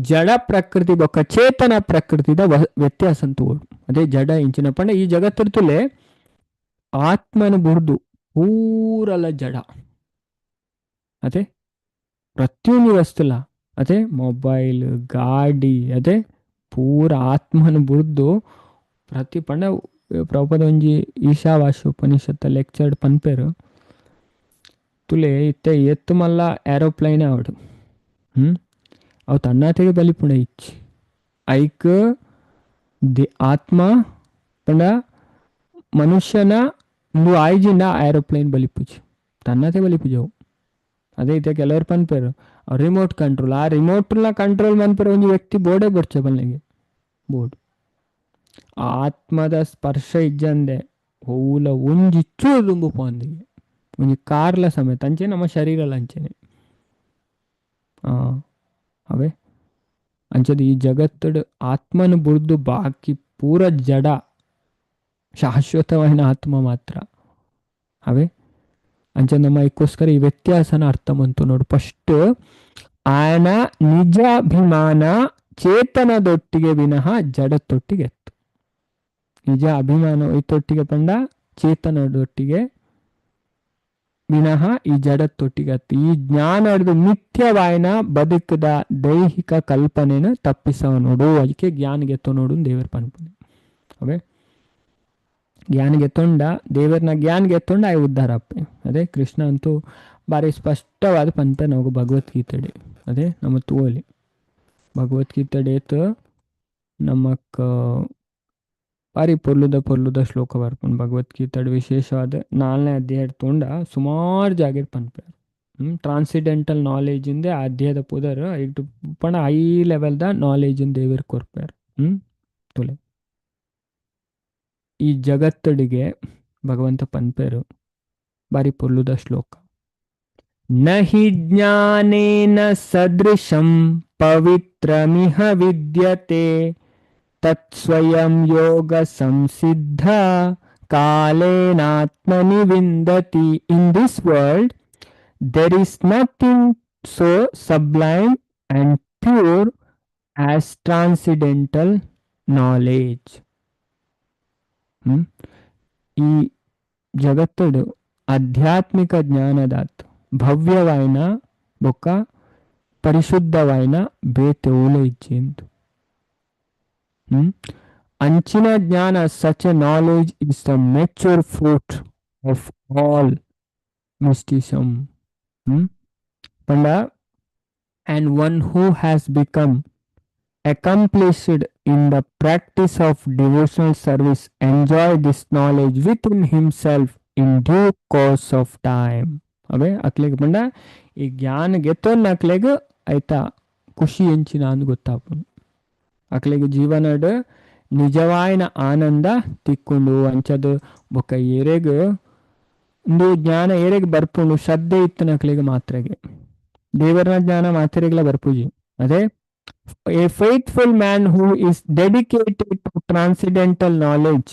ಜಡ ಪ್ರಕೃತಿ ಬೊಕ್ಕ ಚೇತನ ಪ್ರಕೃತಿದ ವ್ಯತ್ಯಾಸ ತೋಡು. ಅದೇ ಜಡ ಇಂಚಿನ ಪಂಡ ಈ ಜಗತ್ತಿರ್ತುಲೆ ಆತ್ಮನ ಬುರ್ದು ಪೂರಲ ಜಡ. ಅದೇ ಪ್ರತಿಯೊಂದು ವಸ್ತುಲ, ಅದೇ ಮೊಬೈಲ್, ಗಾಡಿ, ಅದೇ ಪೂರ ಆತ್ಮನ ಬುರ್ದು ಪ್ರತಿ ಪಂಡ ಪ್ರಭುಪಾದ ಒಂಜಿ ಈಶಾವಾಸ್ಯ ಉಪನಿಷತ್ತ ಲೆಕ್ಚರ್ ಪನ್ಪೆರ್. ತುಲೆ ಇತ್ತೆ ಎತ್ತು ಮಲ್ಲ ಏರೋಪ್ಲೇನ್ ಆವಡು, ಅವು ತನ್ನಾತೆಗೆ ಬಲಿಪುಣ ಇಚ್ಚಿ ಐಕ್ ದಿ ಆತ್ಮ ಪಂಡ ಮನುಷ್ಯನ ಇಂದು ಆಯ್ಜಿಂಡ ಏರೋಪ್ಲೇನ್ ಬಲಿಪುಜಿ, ತನ್ನತೆ ಬಲಿಪುಜಿ ಅವು. ಅದೇ ಇತ್ತೆ ಕೆಲವರು ಪನ್ಪೆರ್ ರಿಮೋಟ್ ಕಂಟ್ರೋಲ್, ಆ ರಿಮೋಟ್ಲ ಕಂಟ್ರೋಲ್ ಮನ್ಪೆರ್ ಒಂಜಿ ವ್ಯಕ್ತಿ ಬೋರ್ಡೇ ಬೊಡ್ಚೆ ಬಲ್ಲೆಗೆ ಬೋರ್ಡ್. ಆತ್ಮದ ಸ್ಪರ್ಶ ಇಜ್ಜಂದೆ ಓಲ ಒಂಜಿ ಚೂರು ದುಂಬು ಪೋಂದಿಗೆ ಒಂಜಿ ಕಾರ್ಲ ಸಮೇತ ಅಂಚೆ ನಮ್ಮ ಶರೀರಲ ಅಂಚೆನೆ. ಅವೇ ಅಂಚದ ಈ ಜಗತ್ತುಡು ಆತ್ಮನ ಬುರ್ದು ಬಾಕಿ ಪೂರ ಜಡ, ಶಾಶ್ವತವಾದ ಆತ್ಮ ಮಾತ್ರ. ಅವೇ ಅಂಚ ನಮ್ಮ ಇದಕ್ಕೋಸ್ಕರ ಈ ವ್ಯತ್ಯಾಸನ ಅರ್ಥ ಮಂತು ನೋಡು. ಫಸ್ಟ್ ಆಯನ ನಿಜಾಭಿಮಾನ ಚೇತನದೊಟ್ಟಿಗೆ ವಿನಃ ಜಡತ್ತೊಟ್ಟಿಗೆ ಎತ್ತು. ನಿಜ ಅಭಿಮಾನ ಇತ್ತೊಟ್ಟಿಗೆ ಪಂಡ ಚೇತನದೊಟ್ಟಿಗೆ ವಿನಃ ಈ ಜಡತ್ತೊಟ್ಟಿಗೆ ಅತ್ತು. ಈ ಜ್ಞಾನದ ಮಿಥ್ಯವಾಯನ ಬದುಕದ ದೈಹಿಕ ಕಲ್ಪನೆನ ತಪ್ಪಿಸವ ನೋಡು. ಅದಕ್ಕೆ ಜ್ಞಾನಗೆತ್ತೋ ನೋಡು ದೇವರ ಪನ್ಪುನೆ. ಅವೇ ಜ್ಞಾನಗೆತ್ತೊಂಡ ದೇವರನ್ನ ಜ್ಞಾನಗೆತ್ತೊಂಡ ಆಯ್ ಉದ್ಧಾರ ಅಪ್ಪೆ. ಅದೇ ಕೃಷ್ಣ ಅಂತೂ ಭಾರಿ ಸ್ಪಷ್ಟವಾದ ಪಂತ ನಾವು ಭಗವದ್ಗೀತೆಡೆ. ಅದೇ ನಮ್ಮ ತೋಲಿ ಭಗವದ್ಗೀತೆಡೇತ್ ನಮಕ್ ಭಾರಿ ಪೊರ್ಲುದ ಪೊರ್ಲುದ ಶ್ಲೋಕ ಬರ್ಪುಂಡು ಭಗವದ್ಗೀತೆಡ್. ವಿಶೇಷವಾದ 4ನೇ ಅಧ್ಯಾಯ ತೊಂಡ ಸುಮಾರು ಜಾಗೆಡ್ ಪನ್ಪೆರ್. ಟ್ರಾನ್ಸಿಡೆಂಟಲ್ ನಾಲೆಜ್ ಇಂದೆ ಆ ಅಧ್ಯಾಯದ ಪುದರ್. ಇಟ್ಟು ಪಂಡ ಹೈ ಲೆವೆಲ್ the knowledge ದೇವೆರ್ ಕೊರ್ಪೆರ್. ತುಲೆ ಈ ಜಗತ್ತಡಿಗೆ ಭಗವಂತ ಪನ್ಪೆರು ಬಾರಿ ಪೊರ್ಲುದ ಶ್ಲೋಕ. ನಹಿ ಜ್ಞಾನೇನ ಸದೃಶಂ ಪವಿತ್ರಮಿಹ ವಿದ್ಯತೆ ತತ್ಸ್ವಯಂ ಯೋಗ ಸಂಸಿದ್ಧ ಕಾಲೇನಾತ್ಮನಿ ವಿಂದತಿ. In this world there is nothing so sublime and pure as transcendental knowledge. ಈ ಜಗತ್ತುಡು ಆಧ್ಯಾತ್ಮಿಕ ಜ್ಞಾನದಾತ್ ಭವ್ಯವಾಯಿನ ಬೊಕ್ಕ ಪರಿಶುದ್ಧವಾಯಿನ ಬೇತೆ ಓಲ ಇಜ್ಜಿ. ಅಂಚಿನ ಜ್ಞಾನ, such a knowledge is the mature fruit of all mysticism. ಪಂಡ and one who has become accomplished in the practice of devotional service enjoy this knowledge within himself in due course of time. ಅವೇ ಅಕ್ಲೆಗ್ ಪಂಡ ಈ ಜ್ಞಾನ ಗೆತ್ತೊನ್ನ ಅಕ್ಲೆಗ್ ಆಯ್ತಾ ಖುಷಿ ಎಂಚಿನ ಅಂದ್ ಗೊತ್ತಾಪುಂಡು. ಅಕ್ಲೆಗ್ ಜೀವನಡ್ ನಿಜವಾಯಿನ ಆನಂದ ತಿಕ್ಕೊಂಡು. ಅಂಚದ್ ಬೊಕ್ಕ ಏರೆಗ್ ಇಂದು ಜ್ಞಾನ ಏರೆಗ್ ಬರ್ಪುಂಡು ಶ್ರದ್ಧೆ ಇತ್ತಿನ ಅಕ್ಲೆಗ್ ಮಾತ್ರಗೆ, ದೇವರನ ಜ್ಞಾನ ಮಾತ್ರೆಗ್ಲ ಬರ್ಪುಜಿ. ಅದೇ a faithful man who is dedicated to transcendental knowledge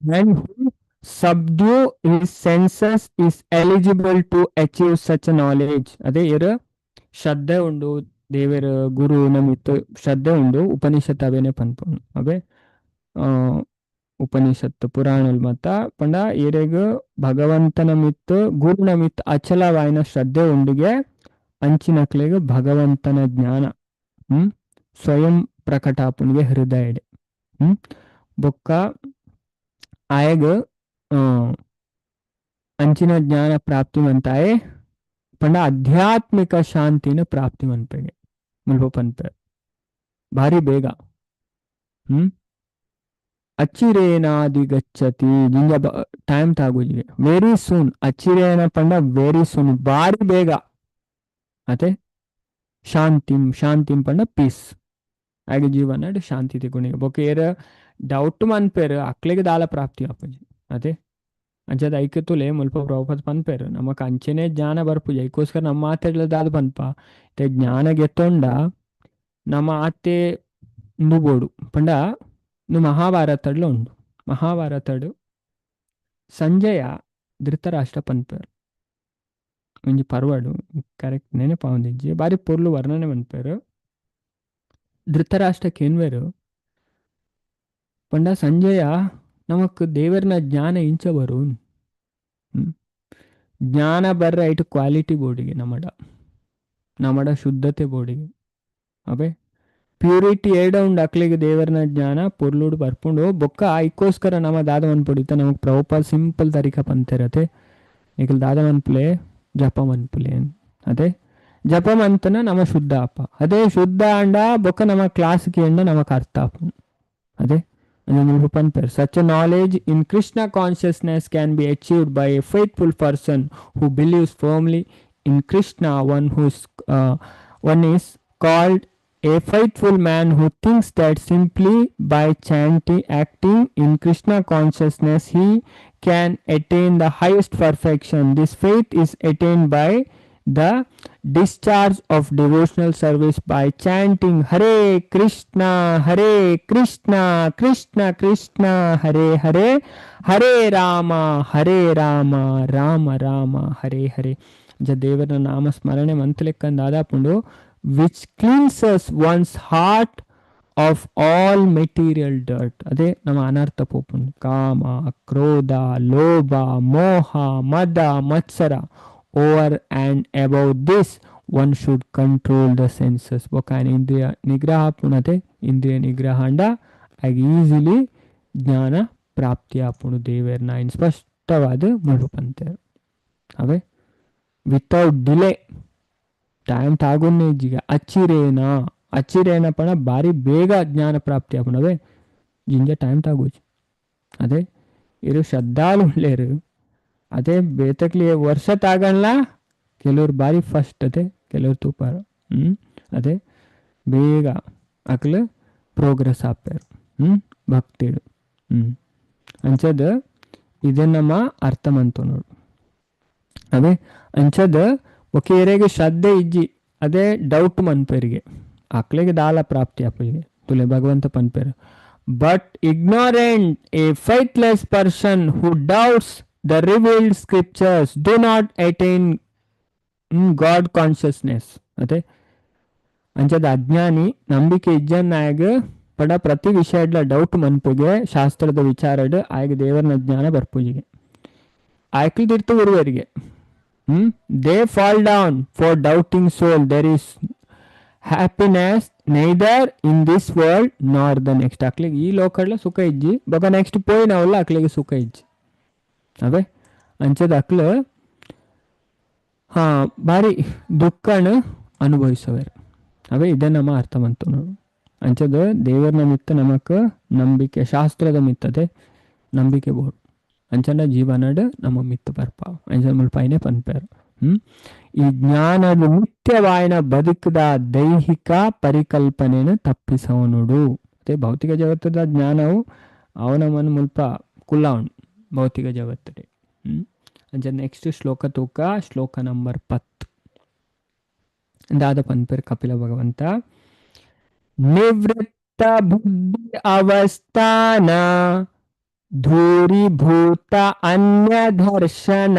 and who subdue his senses is eligible to achieve such a knowledge. ಅದೇ ಇರ ಶ್ರದ್ಧೆ ಉಂಡು ದೇವರ ಗುರು ನಮಿತ್ತು ಶ್ರದ್ಧೆ ಉಂಡು ಉಪನಿಷತ್ ಅವೇನೆ ಪನ್ಪುಂಡು. ಅವೇ ಉಪನಿಷತ್ತು ಪುರಾಣಲ್ ಮತ್ತ ಪಂಡ ಏರೆಗ್ ಭಗವಂತನ ಮಿತ್ತು ಗುರುನ ಮಿತ್ತು ಅಚಲವಾಯಿನ ಶ್ರದ್ಧೆ ಉಂಡುಗೆ ಅಂಚಿನಕ್ಲೆಗ್ ಭಗವಂತನ ಜ್ಞಾನ ಸ್ವಯಂ ಪ್ರಕಟಾಪುಣಿಗೆ ಹೃದಯಡೆ. ಬೊಕ್ಕ ಆಯಗ್ ಅಂಚಿನ ಜ್ಞಾನ ಪ್ರಾಪ್ತಿ ಮಂತಾಯೆ ಪಂಡ ಆಧ್ಯಾತ್ಮಿಕ ಶಾಂತಿನ ಪ್ರಾಪ್ತಿ ಮನ್ಪೆಗೆ ಮುಲ್ಪ ಪನ್ಪೆ ಭಾರಿ ಬೇಗ. ಅಚಿರೇನಾದಿಗಚ್ಚತಿ ಜಿಂಜ ಟೈಮ್ ತಾಗುಜಿಗೆ ವೆರಿ ಸೂನ್. ಅಚಿರೇನ ಪಂಡ ವೆರಿ ಸೂನ್, ಬಾರಿ ಬೇಗ. ಅತೆ ಶಾಂತಿಂ, ಶಾಂತಿಂ ಪಂಡ ಪೀಸ್. ಆಗ ಜೀವನ ಶಾಂತಿ ತಿಗುಣಿಗೆ ಬೊಕ ಏರ ಡೌಟ್ ಮನ್ಪೇರು ಅಕ್ಲೆಗೆ ದಾಲ ಪ್ರಾಪ್ತಿ ಆಪುಜಿ. ಅದೇ ಅಂಚದ ಐಕ್ಯತುಲೆ ಮುಲ್ಪ ಪ್ರಭುಪಾದ ಪನ್ಪೇರು ನಮಕ್ ಅಂಚೆನೆ ಜ್ಞಾನ ಬರ್ಪುಜಿ. ಐಕೋಸ್ಕರ ನಮ್ಮ ಮಾತೆಡ್ಲ ಪನ್ಪ ಇತ್ತೆ ಜ್ಞಾನ ಗೆತ್ತೊಂಡ ನಮ್ಮ ಆತೆ ನುಬೋಡು ಪಂಡ ನು ಮಹಾಭಾರತಡ್ಲ ಉಂಡು. ಮಹಾಭಾರತಡು ಸಂಜಯ ಧೃತರಾಷ್ಟ್ರ ಪನ್ಪೇರು ಒಂಜಿ ಪರ್ವಡು ಕರೆಕ್ಟ್ ನೆನಪಾವಂದಿಜ್ಜಿ ಬಾರಿ ಪೊರ್ಲು ವರ್ಣನೆ ಮನ್ಪೇರು. ಧೃತರಾಷ್ಟ್ರ ಕೇನ್ವೇರು ಪಂಡ ಸಂಜಯ ನಮಕ್ ದೇವರ್ನ ಜ್ಞಾನ ಇಂಚ ಬರು, ಜ್ಞಾನ ಬರ್ರ ಐಟು ಕ್ವಾಲಿಟಿ ಬೋರ್ಡಿಗೆ ನಮಡ ನಮಡ ಶುದ್ಧತೆ ಬೋರ್ಡಿಗೆ ಅವೇ ಪ್ಯೂರಿಟಿ ಏಡ ಉಂಡು ಅಕ್ಲಿಗೆ ದೇವರ್ನ ಜ್ಞಾನ ಪೊರ್ಲುಡು ಬರ್ಪುಂಡು. ಬೊಕ್ಕ ಐಕೋಸ್ಕರ ನಮ್ಮ ದಾದ ಮನ್ಪುಡಿತ ನಮಕ್ ಪ್ರಭುಪಾದ ಸಿಂಪಲ್ ತರಿಕ ಪಂತಿರತೆ ನಿಕಲ್ ದಾದ ಮನ್ಪುಲೆ ಜಪ ಮನ್ಪುಲೆ ಅದೇ ಜಪ ಮಂತನ ನಮ ಶುದ್ಧ ಅಪ್ಪ. ಅದೇ ಶುದ್ಧ ಅಂಡ ಬೊಕ್ಕ ನಮ್ಮ ಕ್ಲಾಸ್ ಕೇಂಡ ನಮಕ್ ಅರ್ಥ ಆಪುಂಡು. ಅದೇ Such a knowledge in Krishna consciousness can be achieved by a faithful person who believes firmly in Krishna. One is called a faithful man who thinks that simply by chanting, acting in Krishna consciousness, he can attain the highest perfection. This faith is attained by the discharge of devotional service by chanting Hare Krishna, Hare Krishna, Krishna Krishna, Hare Hare, Hare Rama, Hare Rama, Rama Rama, Hare Hare. ದೇವರ ನಾಮ ಸ್ಮರಣೆ ಮಂತಲೆಕ್ಕಂದಾದಾಪುಂಡು which cleanses one's heart of all material dirt. ಅದೇ ನಮ್ಮ ಅನರ್ಥ ಪೋಪುಂಡು. ಕಾಮ, ಕ್ರೋಧ, ಲೋಭ, ಮೋಹ, ಮದ, ಮತ್ಸರ. Over and above this, one should control the senses. ಬೊಕ ಇಂದ್ರಿಯ ನಿಗ್ರಹ ಪುಣತೆ ಇಂದ್ರಿಯ ನಿಗ್ರಹ ಅಂಡ ಆಗ ಈಸಿಲಿ ಜ್ಞಾನ ಪ್ರಾಪ್ತಿ ಆಪುಣು ದೇವೇರ್ನ ಇನ್ ಸ್ಪಷ್ಟವಾದ ಮುಳುಪಂತೆ ಅವೇ without delay time ತಾಗುನ್ನೇ ಇಜ್ಜಿಗ ಅಚಿರೇನ ಅಚಿರೇನ ಪಣ ಬಾರಿ ಬೇಗ ಜ್ಞಾನ ಪ್ರಾಪ್ತಿ ಆಪುಣವೇ ಜಿಂಜ ಟೈಮ್ ತಾಗೋಜಿ. ಅದೇ ಇರು ಶ್ರದ್ಧಾಳು ಉಳ್ಳೇರು ಅದೇ ಬೇತಕ್ಲಿ ವರ್ಷ ತಾಗಲ್ಲ ಕೆಲವ್ರು ಬಾರಿ ಫಸ್ಟ್ ಅದೇ ಕೆಲವ್ರು ತೂಪಾರು ಅದೇ ಬೇಗ ಅಕ್ಲು ಪ್ರೋಗ್ರೆಸ್ ಆಪೇರು ಭಕ್ತಿಡು ಅಂಚದ ಇದೇ ನಮ್ಮ ಅರ್ಥ ಮಂತು ನೋಡು. ಅದೇ ಅಂಚದ ಒಕೆ ಏರೆಗೆ ಶ್ರದ್ಧೆ ಇಜ್ಜಿ ಅದೇ ಡೌಟ್ ಮನ್ಪೇರಿಗೆ ಅಕ್ಲೆಗೆ ದಾಲ ಪ್ರಾಪ್ತಿ ಆಪುಜಿಗೆ ತುಲೆ ಭಗವಂತ ಪನ್ಪೇರು. But ignorant a faithless person who doubts the revealed scriptures do not attain God consciousness. ಅದೇ ಅಂಚದ ಅಜ್ಞಾನಿ ನಂಬಿಕೆ ಇಜ್ಜನ್ನಾಗ ಪಡ ಪ್ರತಿ ವಿಷಯಡ್ಲ ಡೌಟ್ ಮನ್ಪುಗೆ ಶಾಸ್ತ್ರದ ವಿಚಾರಡ್ ಆಗ ದೇವರನ ಜ್ಞಾನ ಬರ್ಪೂಜಿಗೆ ಆಯ್ಕಲ್ ತಿರ್ತು ಗುರುವರಿಗೆ they fall down for doubting soul there is happiness neither in this world nor the next. ಅಕ್ಲಿಗೆ ಈ ಲೋಕಡ್ಲ ಸುಖ ಇಜ್ಜಿ ಬೊಕ ನೆಕ್ಸ್ಟ್ ಪೋಯಿನವಲ್ಲ ಅಕ್ಲಿಗೆ ಸುಖ ಇಜ್ಜಿ. ಅವೇ ಅಂಚದ ಅಕ್ಲು ಹಾ ಬಾರಿ ದುಃಖನ ಅನುಭವಿಸವೇರು. ಅವೇ ಇದೇ ನಮ್ಮ ಅರ್ಥ ಬಂತು ನೋಡು. ಅಂಚದ ದೇವರ ಮಿತ್ತ ನಮಕ್ ನಂಬಿಕೆ ಶಾಸ್ತ್ರದ ಮಿತ್ತದೆ ನಂಬಿಕೆ ಬೋಡು ಅಂಚನ ಜೀವನಡ್ ನಮ್ಮ ಮಿತ್ತ ಬರ್ಪ ಅಂಚನ ಮುಲ್ಪಾಯಿನೇ ಪನ್ಪೇರು. ಈ ಜ್ಞಾನದ ನಿತ್ಯವಾಯನ ಬದುಕದ ದೈಹಿಕ ಪರಿಕಲ್ಪನೆಯನ್ನು ತಪ್ಪಿಸವನುಡು. ಅದೇ ಭೌತಿಕ ಜಗತ್ತದ ಜ್ಞಾನವು ಅವನ ಮನ ಮುಲ್ಪ ಕುಲ್ಲವನು ಭೌತಿಕ ಜಗತ್ತದೆ. ಅಂಚ ನೆಕ್ಸ್ಟ್ ಶ್ಲೋಕ ತೂಕ ಶ್ಲೋಕ ನಂಬರ್ 10 ದಾದ ಪನ್ಪೇರು ಕಪಿಲ ಭಗವಂತ. ನಿವೃತ್ತ ಬುದ್ಧಿ ಅವಸ್ಥಾನ ಧೂರಿಭೂತ ಅನ್ಯದರ್ಶನ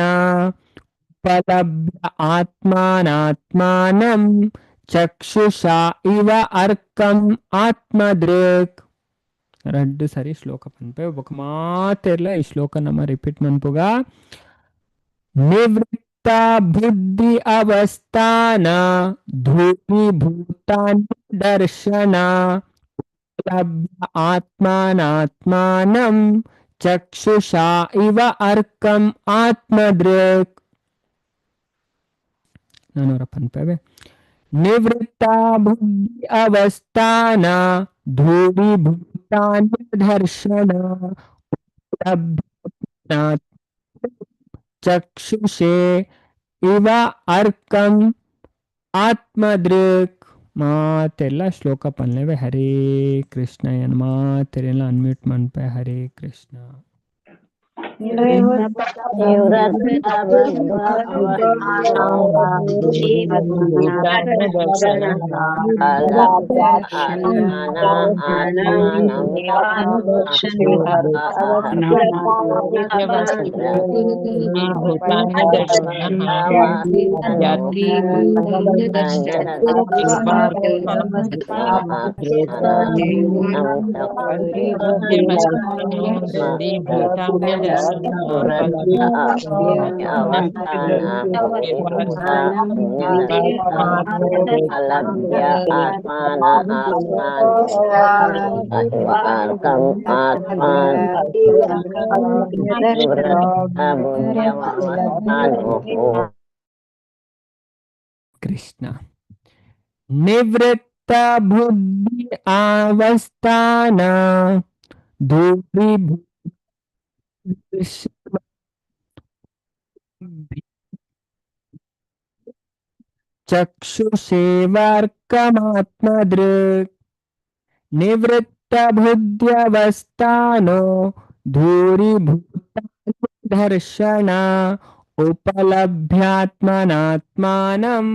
ಉಪಲಭ್ಯ ಆತ್ಮಾನಾತ್ಮಾನಂ ಚಕ್ಷುಷಾ ಇವ ಅರ್ಕಂ ಆತ್ಮದೃಕ್. ರಡ್ಡು ಸರಿ ಶ್ಲೋಕ ಪನ್ಪೆ ಒಬ್ಬ ಮಾತೆರ್ಲ ಈ ಶ್ಲೋಕ ನಮ್ಮ ರಿಪೀಟ್ ಮನ್ಪುಗ. ನಿವೃತ್ತ ಬುದ್ಧಿ ಅವಸ್ಥಾನ ಧೂರಿಭೂತ ದರ್ಶನ ಉಪಲಭ್ಯ ಆತ್ಮಾನಾತ್ಮಾನಂ ಚಕ್ಷುಷಾ ಇವ ಅರ್ಕಂ ಆತ್ಮದೃಕ್. ನಾನವರ ಪನ್ಪೇವೆ. ನಿವೃತ್ತ ಬುದ್ಧಿ ಅವಸ್ಥಾನ ಧೂರಿಭೂತ ದರ್ಶನ ಉಪಲಭ್ಯ ಚಕ್ಷುಷೇ ಇವ ಅರ್ಕಂ ಆತ್ಮದೃಕ್ ಮಾತೆಲ್ಲ ಶ್ಲೋಕ ಪನ್ಲೆವೆ. ಹರೇ ಕೃಷ್ಣ. ಏನ್ ಮಾತೆಲ್ಲ ಅನ್ಮ್ಯೂಟ್ ಮನ್ಪೆ. ಹರೇ ಕೃಷ್ಣ. ಕೃಷ್ಣ. ನಿವೃತ್ತ ಬುದ್ಧಿ ಅವಸ್ಥಾನ ಧೂಳಿ ಚಕ್ಷುಷೇವರ್ಕಮಾತ್ಮದೃಕ್ ನಿವೃತ್ತ ಬುದ್ಧ್ಯವಸ್ಥಾನೋ ಧೂರಿಭೂತಾದರ್ಶನ ಉಪಲಭ್ಯಾತ್ಮನಾತ್ಮಾನಂ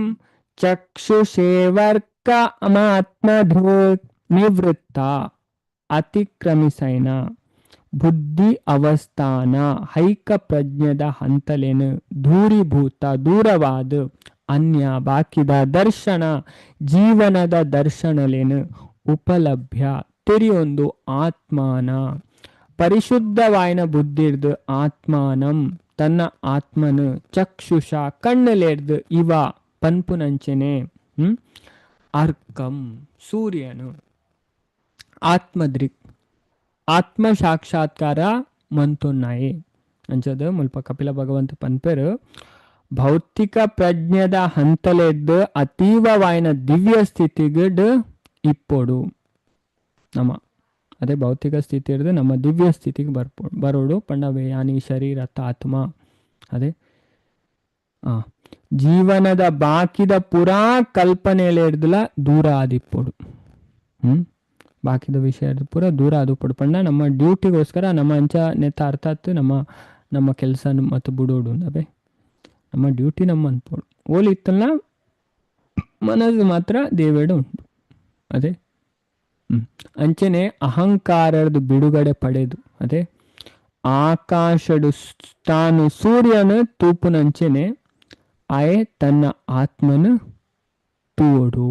ಚಕ್ಷುಷೇವರ್ಕಮಾತ್ಮಧೃಕ್. ನಿವೃತ್ತ ಅತಿಕ್ರಮಿಸೈನ ಬುದ್ಧಿ ಅವಸ್ಥಾನ ಹೈಕ ಪ್ರಜ್ಞದ ಹಂತಲೇನು ದೂರಿಭೂತ ದೂರವಾದ ಅನ್ಯ ಬಾಕಿದ ದರ್ಶನ ಜೀವನದ ದರ್ಶನಲೇನು ಉಪಲಭ್ಯ ತೆರಿಯೊಂದು ಆತ್ಮಾನ ಪರಿಶುದ್ಧವಾಯಿನ ಬುದ್ಧಿರ್ದು ಆತ್ಮಾನಂ ತನ್ನ ಆತ್ಮನು ಚಕ್ಷುಷ ಕಣ್ಣಲೇರ್ದು ಇವ ಪನ್ಪುನಂಚೆನೆ ಅರ್ಕಂ ಸೂರ್ಯನು ಆತ್ಮದೃಕ್ ಆತ್ಮ ಸಾಕ್ಷಾತ್ಕಾರ ಮಂತೊನ್ನಾಯಿ ಅಂಚದ ಮುಲ್ಪ ಕಪಿಲ ಭಗವಂತ ಪನ್ಪೆರು ಭೌತಿಕ ಪ್ರಜ್ಞದ ಹಂತಲೆದ್ದು ಅತೀವವಾಯಿನ ದಿವ್ಯ ಸ್ಥಿತಿಗಡ್ ಇಪ್ಪೊಡು ನಮ್ಮ ಅದೇ ಭೌತಿಕ ಸ್ಥಿತಿ ಇರ್ದು ನಮ್ಮ ದಿವ್ಯ ಸ್ಥಿತಿಗೆ ಬರೋಡು ಪಂಡವೆ ಯಾನಿ ಶರೀರ ಆತ್ಮ ಅದೇ ಆ ಜೀವನದ ಬಾಕಿದ ಪುರಾ ಕಲ್ಪನೆಯಲ್ಲಿರ್ದಲ ದೂರ ಆದಿಪ್ಪೊಡು. ಬಾಕಿದ ವಿಷಯ ಪೂರ ದೂರ ಆದುಪ್ಪೊಡು ಪಂಡ ನಮ್ಮ ಡ್ಯೂಟಿಗೋಸ್ಕರ ನಮ್ಮ ಅಂಚ ನೆತ್ತ ಅರ್ಥಾತ್ ನಮ್ಮ ನಮ್ಮ ಕೆಲಸ ಮತ್ತು ಬುಡೋಡು ಅಬೆ ನಮ್ಮ ಡ್ಯೂಟಿ ನಮ್ಮ ಅನ್ಪೋಡು ಓಲಿ ಇತ್ತಲ್ಲ ಮನಸ್ಸು ಮಾತ್ರ ದೇವೇಡ ಉಂಟು ಅದೇ. ಅಂಚನೆ ಅಹಂಕಾರದ ಬಿಡುಗಡೆ ಪಡೆದು ಅದೇ ಆಕಾಶಡು ತಾನು ಸೂರ್ಯನ ತೂಪುನಂಚೆನೆ ಆಯೆ ತನ್ನ ಆತ್ಮನ ತೂವೊಡು.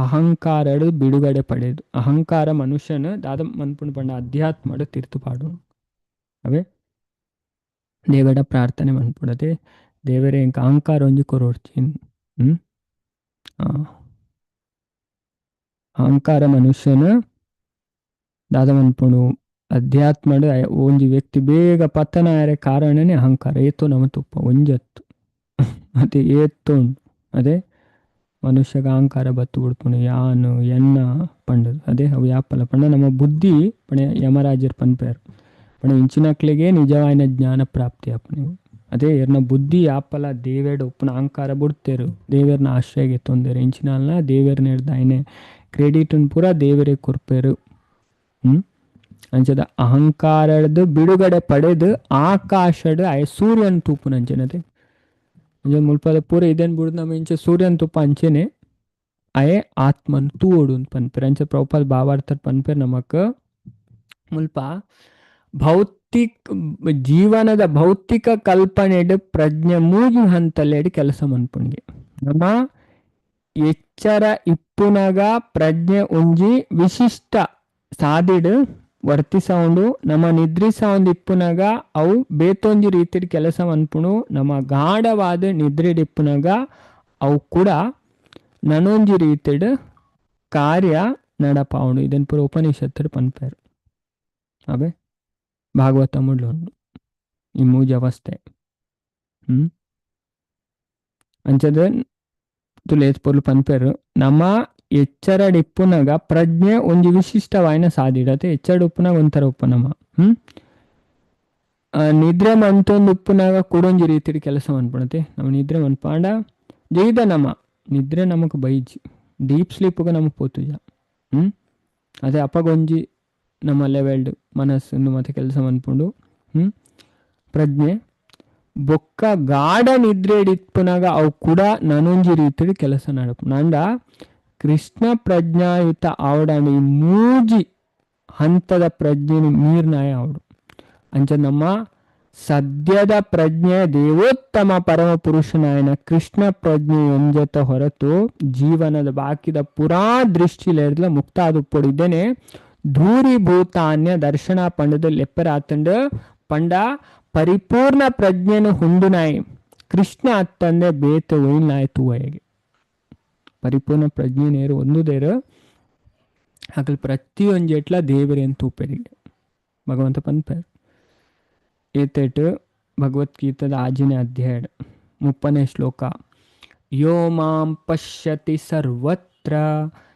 ಅಹಂಕಾರಡು ಬಿಡುಗಡೆ ಪಡೆದು ಅಹಂಕಾರ ಮನುಷ್ಯನ ದಾದ ಮನ್ಪುಣು ಪಂಡ ಅಧ್ಯಾತ್ಮಡು ತೀರ್ತು ಪಾಡು ಅವೇ ದೇವಡ ಪ್ರಾರ್ಥನೆ ಮನ್ಪುಡತೆ ದೇವರೇ ಇಂಕ ಅಹಂಕಾರ ಒಂಜಿ ಕೊರೋಡ್ಚಿನ್. ಅಹಂಕಾರ ಮನುಷ್ಯನ ದಾದ ಮನ್ಪುಣು ಅಧ್ಯಾತ್ಮಡು ಒಂಜಿ ವ್ಯಕ್ತಿ ಬೇಗ ಪತನ ಆಯರೆ ಕಾರಣನೇ ಅಹಂಕಾರ. ಏತೋ ನಮ ತುಪ್ಪ ಒಂಜತ್ತು ಅದೇ ಏತೋ ಉಂಟು ಅದೇ ಮನುಷ್ಯಗ ಅಹಂಕಾರ ಬತ್ತು ಬಿಡ್ಪುಣು ಯಾನು ಎನ್ನ ಪಂಡದು ಅದೇ ಅವು ಯಾಪಲ್ಲ ಪಂಡ ನಮ್ಮ ಬುದ್ಧಿ ಪಣೆ ಯಮರಾಜರ್ ಪನ್ಪೇರು ಪಣೆ ಇಂಚಿನಕ್ಲಿಗೆ ನಿಜವಾಯಿನ ಜ್ಞಾನ ಪ್ರಾಪ್ತಿ ಅಪ್ಪಣೆ ಅದೇ ಎರ್ನ ಬುದ್ಧಿ ಯಾಪಲ ದೇವೇಡ ಉಪ್ಪುನ ಅಹಂಕಾರ ಬುಡ್ತೇರು ದೇವೇರ್ನ ಆಶ್ರಯಗೆ ತೊಂದರೆ ಇಂಚಿನಲ್ಲ ದೇವೇರ್ನ ಹಿಡ್ದಾಯ್ನೆ ಕ್ರೆಡಿಟ್ ಪೂರ ದೇವರೇ ಕೊರ್ಪೇರು. ಅಂಚದ ಅಹಂಕಾರದ ಬಿಡುಗಡೆ ಪಡೆದು ಆಕಾಶಡ್ ಆಯ ಸೂರ್ಯನ ತೂಪುನಂಚೆನತೆ ಅಂಚೆ ಮುಲ್ಪದ ಪೂರ ಇದೇನು ಬುಡ್ದು ನಮ್ಮ ಇಂಚೆ ಸೂರ್ಯನ ತುಪ್ಪ ಅಂಚೆನೆ ಆಯೆ ಆತ್ಮನ್ ತೂವೊಡು ಅಂತ ಪನ್ಪೆರ್. ಅಂಚೆ ಪ್ರಭುಪಾದ ಭಾವಾರ್ಥರ್ ಪನ್ಪೆರ್ ನಮಕ್ ಮುಲ್ಪ ಭೌತಿಕ ಜೀವನದ ಭೌತಿಕ ಕಲ್ಪನೆಡ್ ಪ್ರಜ್ಞೆ ಮೂಜಿ ಹಂತಲೆಡ್ ಕೆಲಸ ಮನ್ಪುಣಿಗೆ ನಮ್ಮ ಎಚ್ಚರ ಇಪ್ಪುನಗ ಪ್ರಜ್ಞೆ ಒಂಜಿ ವಿಶಿಷ್ಟ ಸಾದಿಡ್ ವರ್ತಿಸೌಂಡು ನಮ್ಮ ನಿದ್ರಿಸೌಂಡ್ ಇಪ್ಪುನಗ ಅವು ಬೇತೊಂಜಿ ರೀತಿಡ್ ಕೆಲಸ ಮನ್ಪುಣು ನಮ್ಮ ಗಾಢವಾದ ನಿದ್ರೆಡ್ ಇಪ್ಪುನಗ ಅವು ಕೂಡ ನನೊಂಜಿ ರೀತಿಡ್ ಕಾರ್ಯ ನಡಪಾವುಂಡು. ಇದನ್ ಪೂರ ಉಪನಿಷತ್ತುಡ್ ಪನ್ಪೆರ್ ಅವೇ ಭಾಗವತ ಉಂಡು ಈ ಮೂಜಿ ಅವಸ್ಥೆ. ಅಂಚದ ತುಲೇತ್ ಪೊರ್ಲು ಪನ್ಪೆರ್ ನಮ್ಮ ಎಚ್ಚರಡಿಪ್ಪುನಗ ಪ್ರಜ್ಞೆ ಒಂಜಿ ವಿಶಿಷ್ಟವಾಯಿನ ಸಾದಿಡತೆ ಎಚ್ಚರಡುಪ್ಪುನಾಗ ಒಂಥರ ಉಪ್ಪುನಮ. ನಿದ್ರೆ ಮಂತೊಂದು ಉಪ್ಪುನಾಗ ಕುಡೊಂಜಿ ರೀತಿಡ್ ಕೆಲಸ ಮನ್ಪುಣತೆ. ನಮ್ಮ ನಿದ್ರೆ ಮನ್ಪಾಂಡ ಜೈದ ನಮ ನಿದ್ರೆ ನಮಕ್ ಬೈಜಿ ಡೀಪ್ ಸ್ಲೀಪ್ಗೆ ನಮಕ್ ಪೋತುಜ. ಅದೇ ಅಪಗೊಂಜಿ ನಮ್ಮ ಲೆವೆಲ್ಡ್ ಮನಸ್ಸನ್ನು ಮತ್ತೆ ಕೆಲಸ ಮನ್ಪುಂಡು. ಪ್ರಜ್ಞೆ ಬೊಕ್ಕ ಗಾಢ ನಿದ್ರೆ ಇಪ್ಪುನಾಗ ಅವು ಕೂಡ ನನೊಂಜಿ ರೀತಿಡ್ ಕೆಲಸ ನಡಪು. ನಾಂಡ ಕೃಷ್ಣ ಪ್ರಜ್ಞಾಯುತ ಆವಡಾಂಡ ಈ ಮೂಜಿ ಹಂತದ ಪ್ರಜ್ಞೆನು ಮೀರ್ನಾಯ ಆವಡು. ಅಂಚ ನಮ್ಮ ಸದ್ಯದ ಪ್ರಜ್ಞೆ ದೇವೋತ್ತಮ ಪರಮ ಪುರುಷನಾಯನ ಕೃಷ್ಣ ಪ್ರಜ್ಞೆಯೊಂಜತ ಹೊರತು ಜೀವನದ ಬಾಕಿದ ಪುರಾ ದೃಷ್ಟಿಲೇರ್ಲ ಮುಕ್ತ ಆದುಪ್ಪೊಡಿದ್ದೇನೆ. ಧೂರಿಭೂತಾನ್ಯ ದರ್ಶನ ಪಂಡದ ಲೆಪ್ಪರಾತಂಡ ಪಂಡ ಪರಿಪೂರ್ಣ ಪ್ರಜ್ಞೆನು ಹೊಂದುನಾಯಿ ಕೃಷ್ಣ ಅತ್ತಂದೆ ಬೇತೆ ಒಯ್ನಾಯ್ ತೂವಯಗೆ. ಪರಿಪೂರ್ಣ ಪ್ರಜ್ಞೆ ನೇರು ಒಂದುದೇರು ಅಕಲ್ ಪ್ರತಿಯೊಂಜೆಟ್ಲ ದೇವರೇನು ತೂಪೆರಿಗೆ ಭಗವಂತ ಪನ್ಪೇರು. ಏತೆಟ್ ಭಗವದ್ಗೀತದ ಆಜಿನ ಅಧ್ಯಾಯ 30ನೇ ಶ್ಲೋಕ. ಯೋ ಮಾಂ ಪಶ್ಯತಿ ಸರ್ವತ್ರ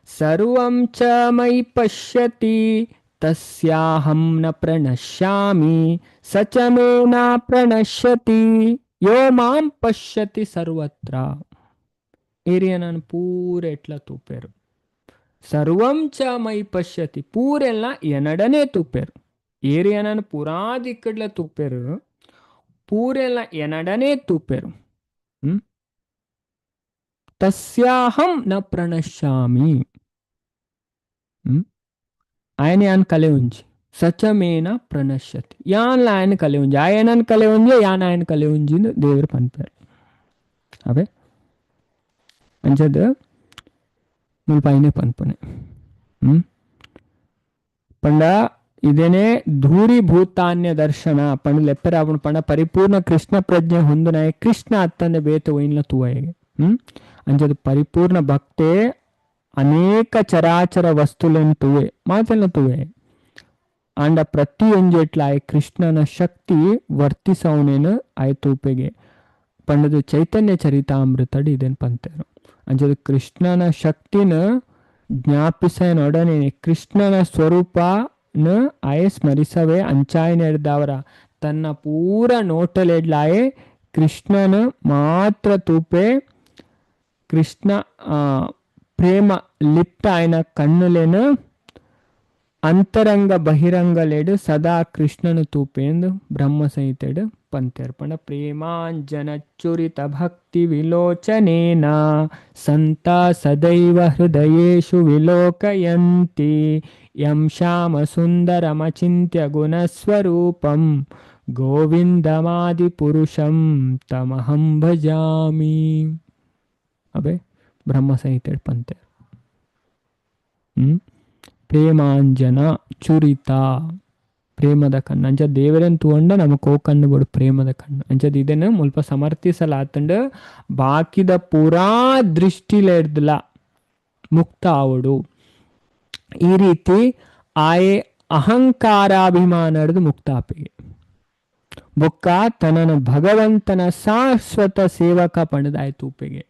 ಸರ್ವಂ ಚ ಮಯಿ ಪಶ್ಯತಿ ತಸ್ಯಾಹಂ ನ ಪ್ರಣಶ್ಯಾಮಿ ಸ ಚ ಮೇ ನ ಪ್ರಣಶ್ಯತಿ. ಯೋ ಮಾಂ ಪಶ್ಯತಿ ಸರ್ವತ್ರ ಏರಿಯನನ್ನು ಪೂರ ಎಟ್ಲ ತೂಪೇರು. ಸರ್ವಂ ಚ ಮಯಿ ಪಶ್ಯತಿ ಪೂರೆಲ್ಲ ಎನಡನೆ ತೂಪೇರು. ಏರಿಯನನ್ನು ಪೂರಾ ದಿಕ್ಕಡ್ಲ ತೂಪೇರು, ಪೂರೆಲ್ಲ ಎನಡನೆ ತೂಪೇರು. ತಸ್ಯಾಹಂ ನ ಪ್ರಣಶ್ಯಾಮಿ ఆయన ಯಾನ್ ಕಲೆ ಉಂಜಿ ಸಚಮೇನ ಪ್ರಣಶ್ಯತಿ. ಯಾನ್ಲ ఆయన ಕಲೆ ಉಂಜಿ ಆಯನನ್ ಕಲೆ ಉಂಜಿ ಯಾನ್ ఆయన ಕಲೆ ಉಂಜಿ ದೇವರು ಪನ್ಪೇರು. ಅವೇ ಅಂಚದ ಮುಲ್ಪ ಐನೆ ಪನ್ಪುನೆ. ಪಂಡ ಇದೇನೆ ಧೂರಿಭೂತಾನ್ಯ ದರ್ಶನ ಪಂಡ ಲೆಪ್ಪರಾಪುಣ ಪಂಡ ಪರಿಪೂರ್ಣ ಕೃಷ್ಣ ಪ್ರಜ್ಞೆ ಹೊಂದುನಾಯ ಕೃಷ್ಣ ಅತ್ತಂದೆ ಬೇತೆ ಒಯ್ನ್ಲ ತೂವಯಗೆ. ಅಂಚದ ಪರಿಪೂರ್ಣ ಭಕ್ತೆ ಅನೇಕ ಚರಾಚರ ವಸ್ತುలను ತೂವೆ ಮಾತೆಲ್ಲ ತೂವೆ. ಆಂಡ ಪ್ರತಿಯೊಂಜೆಟ್ಲ ಆಯ್ ಕೃಷ್ಣನ ಶಕ್ತಿ ವರ್ತಿಸವನೇನು ಆಯ್ ತೂಪೆಗೆ ಪಂಡದು ಚೈತನ್ಯ ಚರಿತಾಮೃತಡಿ ಇದೇನು ಪಂತೇರು. ಅಂಚದ ಕೃಷ್ಣನ ಶಕ್ತಿನ ಜ್ಞಾಪಿಸನೊಡನೆ ಕೃಷ್ಣನ ಸ್ವರೂಪನ ಆಯೆ ಸ್ಮರಿಸವೆ ಅಂಚಾಯನೆಡ್ದವರ ತನ್ನ ಪೂರ ನೋಟಲೆಡ್ಲಾಯೆ ಕೃಷ್ಣನ ಮಾತ್ರ ತೂಪೆ. ಕೃಷ್ಣ ಪ್ರೇಮ ಲಿಪ್ತ ఆయన ಕಣ್ಣುಲೇನು ಅಂತರಂಗ ಬಹಿರಂಗಲೇಡು ಸದಾ ಕೃಷ್ಣನು ತೂಪೇಂದು ಬ್ರಹ್ಮ ಸಂಹಿತೆಡು ಪಂತೇರು. ಪಂಡ ಪ್ರೇಮಾಂಜನ ಚುರಿತ ಭಕ್ತಿ ವಿಲೋಚನೇನ ಸಂತ ಸದೈವ ಹೃದಯೇಶು ವಿಲೋಕಯಂತಿ ಯಂ ಶ್ಯಾಮ ಸುಂದರಮಚಿಂತ್ಯ ಗುಣಸ್ವರೂಪಂ ಗೋವಿಂದಮಾದಿ ಪುರುಷಂ ತಮಹಂ ಭಜಾಮಿ. ಅಬೆ ಬ್ರಹ್ಮ ಸಂಹಿತೆ ಪಂತೇರು. ಪ್ರೇಮಾಂಜನ ಚುರಿತ ಪ್ರೇಮದ ಕಣ್ಣು ಅಂಚ ದೇವರನ್ನು ತೂಂಡ ನಮಕ್ ಓ ಕಣ್ಣು ಬೋಡು ಪ್ರೇಮದ ಕಣ್ಣು ಅಂಚದ ಇದನ್ನು ಮುಲ್ಪ ಸಮರ್ಥಿಸಲಾತಂಡ ಬಾಕಿದ ಪೂರಾ ದೃಷ್ಟಿಲೇಡ್ದಲ ಮುಕ್ತ ಆವಡು. ಈ ರೀತಿ ಆಯೆ ಅಹಂಕಾರಾಭಿಮಾನಡ್ದು ಮುಕ್ತ ಆಪಿಗೆ ಬೊಕ್ಕ ತನ್ನನ ಭಗವಂತನ ಶಾಶ್ವತ ಸೇವಕ ಪಂಡದಾಯ್ತು ಉಪ್ಪಿಗೆ.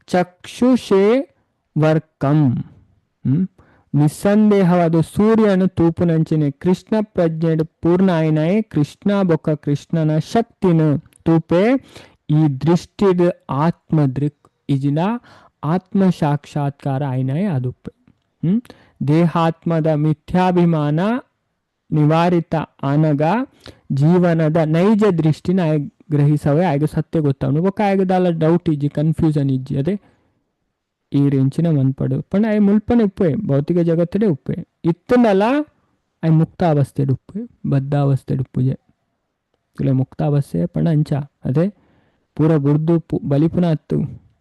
ಚಕ್ಷುಷೇ ವರ್ಕಂ ನಿಸ್ಸಂದೇಹವಾದ ಸೂರ್ಯನ ತೂಪುನಂಚಿನೆ ಕೃಷ್ಣ ಪ್ರಜ್ಞೆ ಪೂರ್ಣ ಆಯ್ನಾಯೆ ಕೃಷ್ಣ ಬೊಕ್ಕ ಕೃಷ್ಣನ ಶಕ್ತಿನ ತೂಪೆ. ಈ ದೃಷ್ಟಿದ ಆತ್ಮದೃಕ್ ಇಜಿನ ಆತ್ಮ ಸಾಕ್ಷಾತ್ಕಾರ ಆಯ್ನಾಯೆ ಅದುಪ್ಪೆ. ದೇಹಾತ್ಮದ ಮಿಥ್ಯಾಭಿಮಾನ ನಿವಾರಿತ ಆನಗ ಜೀವನದ ನೈಜ ದೃಷ್ಟಿನ ಆಯ್ ಗ್ರಹಿಸವೆ ಆಯ್ಗ ಸತ್ಯ ಗೊತ್ತಾವನು ಬೊಕ್ಕ ಆಯ್ಗದಾಲ ಡೌಟ್ ಇಜ್ಜಿ ಕನ್ಫ್ಯೂಷನ್ ಇಜ್ಜಿ. ಅದೇ ಈ ರೇಂಚಿನ ಮನ್ಪಡು ಪಂಡ ಆಯ್ ಮುಲ್ಪನೆ ಉಪ್ಪೆ ಭೌತಿಕ ಜಗತ್ತಡೆ ಉಪ್ಪೆ ಇತ್ತನಲ್ಲ ಆಯ್ ಮುಕ್ತಾವಸ್ಥೆ ಉಪ್ಪೆ ಬದ್ಧಾವಸ್ಥೆ ಉಪ್ಪುಜೆ ಇಲ್ಲ ಮುಕ್ತಾವಸ್ಥೆ ಪಂಡ ಅಂಚ ಅದೇ ಪೂರ ಬುರ್ದು ಬಲಿಪುನ ಅತ್ತು.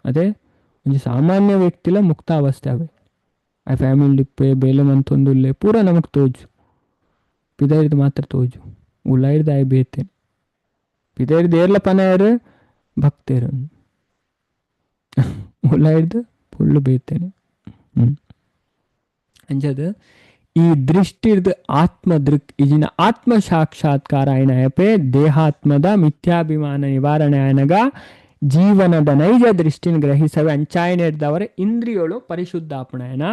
ಅದೇ ಒಂಜಿ ಸಾಮಾನ್ಯ ವ್ಯಕ್ತಿಲ ಮುಕ್ತಾವಸ್ಥೆ ಅವೆ ಆ ಫ್ಯಾಮಿಲಿ ಉಪ್ಪೆ ಬೇಲೆ ಮಂತೊಂದುಲ್ಲೆ ಪೂರ ನಮಕ್ ತೋಜು ಪಿದೈರ್ದು ಮಾತ್ರ ತೋಜು ಉಳ್ಳಾಯಿರ್ದು ಆಯ್ ಬೇತೇನೆ ಪಿದೈರ್ದು ಏರ್ಲ ಪನಾಯರು ಭಕ್ತೇರು ಉಳ್ಳಾಯಿರ್ದು ಫುಲ್ಲು ಬೇತೇನೆ. ಅಂಚದ ಈ ದೃಷ್ಟಿರ್ದು ಆತ್ಮದೃಕ್ ಇಜಿನ ಆತ್ಮ ಸಾಕ್ಷಾತ್ಕಾರ ಆಯ್ನ ಅಪೆ ದೇಹಾತ್ಮದ ಮಿಥ್ಯಾಭಿಮಾನ ನಿವಾರಣೆ ಆಯ್ನಗ ಜೀವನದ ನೈಜ ದೃಷ್ಟಿನ ಗ್ರಹಿಸವೆ. ಅಂಚಾಯನೆಡ್ದವರ ಇಂದ್ರಿಯಳು ಪರಿಶುದ್ಧಾಪಣಯನ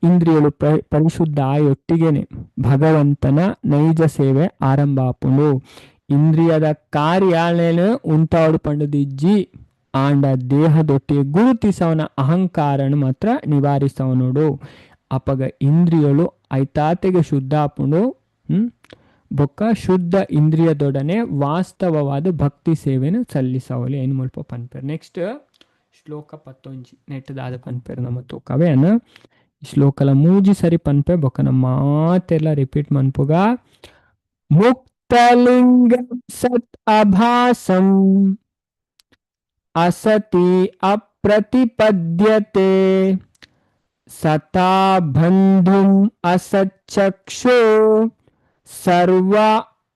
ಇಂದ್ರಿಯಳು ಪರಿಶುದ್ಧ ಆಯೊಟ್ಟಿಗೆನೆ ಭಗವಂತನ ನೈಜ ಸೇವೆ ಆರಂಭ ಆಪುಂಡು. ಇಂದ್ರಿಯದ ಕಾರ್ಯಾಲಯನ ಉಂತಾಡು ಪಂಡದಿಜ್ಜಿ ಆಂಡ ದೇಹದೊಟ್ಟಿಗೆ ಗುರುತಿಸವನ ಅಹಂಕಾರನ ಮಾತ್ರ ನಿವಾರಿಸವನೋಡು. ಅಪಗ ಇಂದ್ರಿಯಳು ಐತಾತೆಗೆ ಶುದ್ಧ ಆಪುಂಡು. ಬೊಕ್ಕ ಶುದ್ಧ ಇಂದ್ರಿಯದೊಡನೆ ವಾಸ್ತವವಾದ ಭಕ್ತಿ ಸೇವೆನು ಸಲ್ಲಿಸವಲಿ ಏನು ಮುಲ್ಪ ಪನ್ಪೆರ್. ನೆಕ್ಸ್ಟ್ ಶ್ಲೋಕ ಪತ್ತೊಂಜಿ ನೆಟ್ಟದಾದ ಪನ್ಪೆರ್ ನಮ್ಮ ತೂಕವೇ ಅನ್ನ ಶ್ಲೋಕಲ ಮೂಜಿ ಸರಿ ಪನ್ಪೆ ಬೊಕ್ಕ ನಮ್ಮ ಮಾತೆಲ್ಲ ರಿಪೀಟ್ ಮನ್ಪುಗ. ಮುಕ್ತಲಿಂಗ ಸತ್ ಅಭಾಸಂ ಅಸತಿ ಅಪ್ರತಿಪದ್ಯತೆ ಸತಾ ಬಂಧುಂ ಅಸಚ್ಚಕ್ಷೋ ಸರ್ವ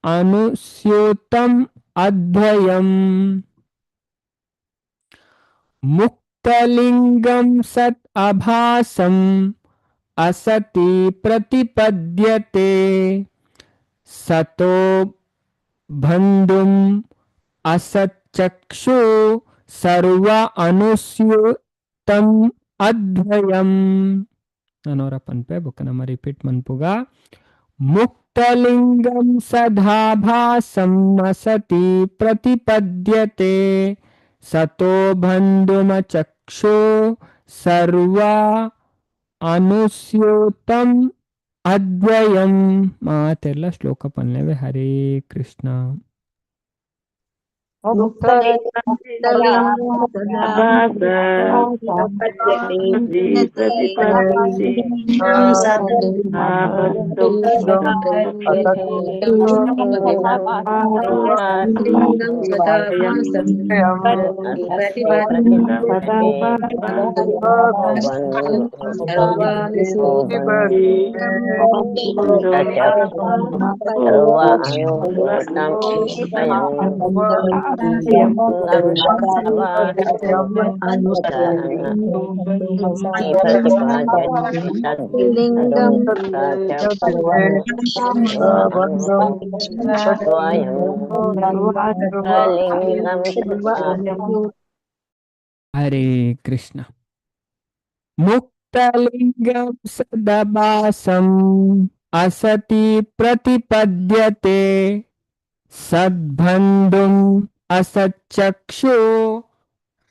ಅನುಸ್ಯೂತಂ ಅದ್ವಯಂ. ಮುಕ್ತಲಿಂಗಂ ಸತ್ ಅಭಾಸಂ ಅಸತಿ ಪ್ರತಿಪದ್ಯತೆ ಸತೋ ಬಂಧುಂ ಅಸಚ್ಚಕ್ಷು ಸರ್ವ ಅನುಸ್ಯೂತಂ ಅದ್ವಯಂ. ನನೋರ ಪನ್ಪೆ ಬೊಕ್ಕ ನಮ್ಮ ರಿಪೀಟ್ ಮನ್ಪುಗ. ಮುಕ್ತಲಿಂಗಂ ಸದಾಭಾಸಂ ಅಸತಿ ಪ್ರತಿಪದ್ಯತೆ ಸತೋ ಬಂಧುಮಚಕ್ಷು ಸರ್ವ ಅನುಸ್ಯೂತಂ ಅದ್ವಯಂ. ಮಾತೆಲ್ಲ ಶ್ಲೋಕ ಪನ್ಲೇವೆ. ಹರೇ ಕೃಷ್ಣ. ಹರೇ ಕೃಷ್ಣ. ಮುಕ್ತಲಿಂಗಂ ಸದಭಾಸಂ ಅಸತಿ ಪ್ರತಿಪದ್ಯತೆ ಸದ್ಬಂಧುಂ ಅಸಚ್ಚಕ್ಷು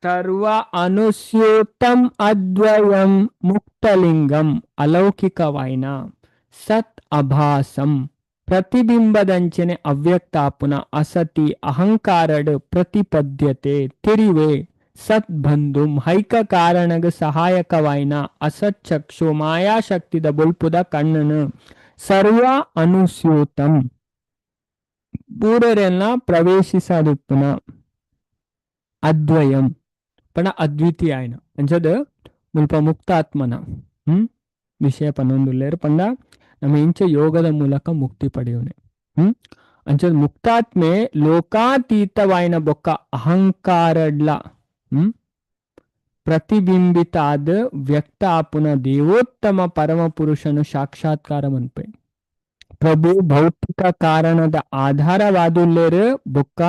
ಸರ್ವ ಅನುಸ್ಯೂತಂ ಅದ್ವಯಂ. ಮುಕ್ತಲಿಂಗಂ ಅಲೌಕಿಕವಾಯಿನ ಸತ್ ಅಭಾಸಂ ಪ್ರತಿಬಿಂಬದಂಚನೆ ಅವ್ಯಕ್ತಾಪುನ ಅಸತಿ ಅಹಂಕಾರಡ್ ಪ್ರತಿಪದ್ಯತೆ ತಿರಿವೆ ಸದ್ಬಂಧುಂ ಹೈಕ ಕಾರಣಗ ಸಹಾಯಕವಾಯಿನ ಅಸಚ್ಚಕ್ಷು ಮಾಯಾಶಕ್ತಿದ ಬೊಲ್ಪುದ ಕಣ್ಣನು ಸರ್ವ ಅನುಸ್ಯೂತಂ ಪೂರರೆಲ್ಲ ಪ್ರವೇಶಿಸದುಪ್ಪುನ ಅದ್ವಯಂ ಪಣ ಅದ್ವಿತೀಯಾಯನ ಅಂಚದ ಮುಲ್ಪ ಮುಕ್ತಾತ್ಮನ ವಿಷಯ ಪನ್ನೊಂದುಲ್ಲೇರು ಪಂಡ ನಮ್ಮ ಇಂಚ ಯೋಗದ ಮೂಲಕ ಮುಕ್ತಿ ಪಡೆಯೋನೆ. ಅಂಚದ ಮುಕ್ತಾತ್ಮೆ ಲೋಕಾತೀತವಾಯಿನ ಬೊಕ್ಕ ಅಹಂಕಾರಡ್ಲ ಪ್ರತಿಬಿಂಬಿತ ಆದ ವ್ಯಕ್ತ ಆಪುನ ದೇವೋತ್ತಮ ಪರಮ ಪುರುಷನು ಸಾಕ್ಷಾತ್ಕಾರ ಮನ್ಪೆ. ಪ್ರಭು ಭೌತಿಕ ಕಾರಣದ ಆಧಾರವಾದುಲ್ಲೇರು ಬೊಕ್ಕ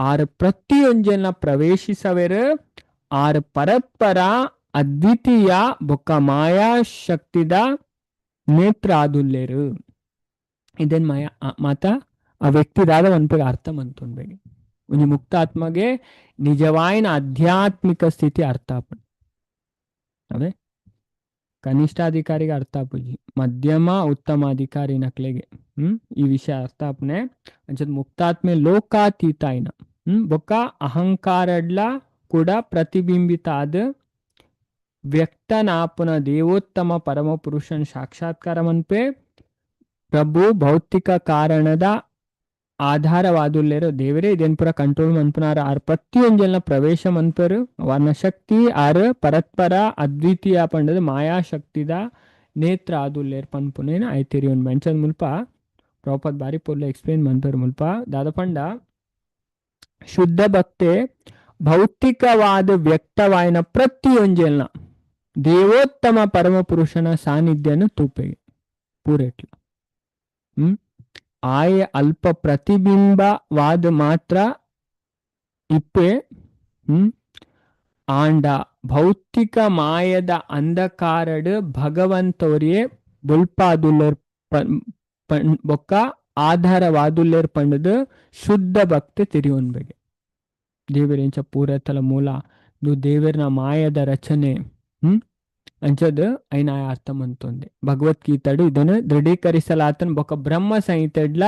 ಆರು ಪ್ರತಿಯೊಂಜನ ಪ್ರವೇಶಿಸವೆರು ಆರು ಪರಸ್ಪರ ಅದ್ವಿತೀಯ ಬೊಕ್ಕ ಮಾಯಾ ಶಕ್ತಿದ ನೇತ್ರ ಆದುಲ್ಲೇರು. ಇದೇನ್ ಮಾಯಾ ಮಾತಾ ಆ ವ್ಯಕ್ತಿದಾದ ಮನ್ಪೆಗೆ ಅರ್ಥ ಮಂತುಂಡ್ಬೇಗೆ ಒಂಜಿ ಮುಕ್ತಾತ್ಮಗೆ ನಿಜವಾಯಿನ ಆಧ್ಯಾತ್ಮಿಕ ಸ್ಥಿತಿ ಅರ್ಥ ಆಪುಂಡು. ಅದೇ ಕನಿಷ್ಠಾಧಿಕಾರಿಗೆ ಅರ್ಥ ಆಪುಜಿ, ಮಧ್ಯಮ ಉತ್ತಮ ಅಧಿಕಾರಿ ನಕ್ಲೆಗೆ ಈ ವಿಷಯ ಅರ್ಥ ಆಪುನೆ. ಅಂಚದ ಮುಕ್ತಾತ್ಮೆ ಲೋಕಾತೀತ ಆಯ್ನ ಬೊಕ್ಕ ಅಹಂಕಾರಡ್ಲ ಕೂಡ ಪ್ರತಿಬಿಂಬಿತ ಆದ ವ್ಯಕ್ತನಾಪುನ ದೇವೋತ್ತಮ ಪರಮ ಪುರುಷನ್ ಸಾಕ್ಷಾತ್ಕಾರ ಮನ್ಪೆ. ಪ್ರಭು ಭೌತಿಕ ಕಾರಣದ ಆಧಾರವಾದುಲ್ಲೇರು ದೇವರೇ ಇದೇನ್ ಪೂರ ಕಂಟ್ರೋಲ್ ಮನ್ಪುನಾರ ಆರ್ ಪ್ರತಿಯೊಂಜಲ್ನ ಪ್ರವೇಶ ಮನ್ಪರು ವರ್ಣ ಶಕ್ತಿ ಆರ್ ಪರಸ್ಪರ ಅದ್ವಿತೀಯ ಪಂಡದ ಮಾಯಾಶಕ್ತಿದ ನೇತ್ರ ಆದುಲ್ಲೇರ್ ಪನ್ಪುನೇನ ಐತಿರಿ ಒಂದು ಮಂಚದ ಮುಲ್ಪ ಪ್ರಾಪರ್ ಬಾರಿ ಪೊರ್ಲು ಎಕ್ಸ್ಪ್ಲೇನ್ ಮನ್ಪರು ಮುಲ್ಪ ದಾದ ಪಂಡ ಶುದ್ಧ ಭಕ್ತೆ ಭೌತಿಕವಾದ ವ್ಯಕ್ತವಾಯಿನ ಪ್ರತಿಯೊಂಜಲ್ನ ದೇವೋತ್ತಮ ಪರಮ ಪುರುಷನ ಸಾನ್ನಿಧ್ಯನ ತೂಪೆಗೆ ಪೂರೆಟ್ಲ ಆಯ ಅಲ್ಪ ಪ್ರತಿಬಿಂಬವಾದ ಮಾತ್ರ ಇಪ್ಪೆ ಹ್ಮ್ ಆಂಡ ಭೌತಿಕ ಮಾಯದ ಅಂಧಕಾರಡ್ ಭಗವಂತವರಿಯೇ ಬೊಲ್ಪಾದುಲ್ಲೆರ್ ಬೊಕ್ಕ ಆಧಾರವಾದುಲ್ಲೆರ್ ಪಂಡದು ಶುದ್ಧ ಭಕ್ತಿ ತಿರಿಯೊನ್ಬೆಗೆ. ದೇವರಿಂಚ ಪೂರತಲ ಮೂಲ ಇದು ದೇವರನ ಮಾಯದ ರಚನೆ. ಅಂಚದ್ ಐನ ಅರ್ಥ ಮಂತೊಂದೆ ಭಗವದ್ಗೀತಡು ಇದನ್ನು ದೃಢೀಕರಿಸಲಾತನ್ ಬೊಕ್ಕ ಬ್ರಹ್ಮ ಸಂಹಿತೆಡ್ಲ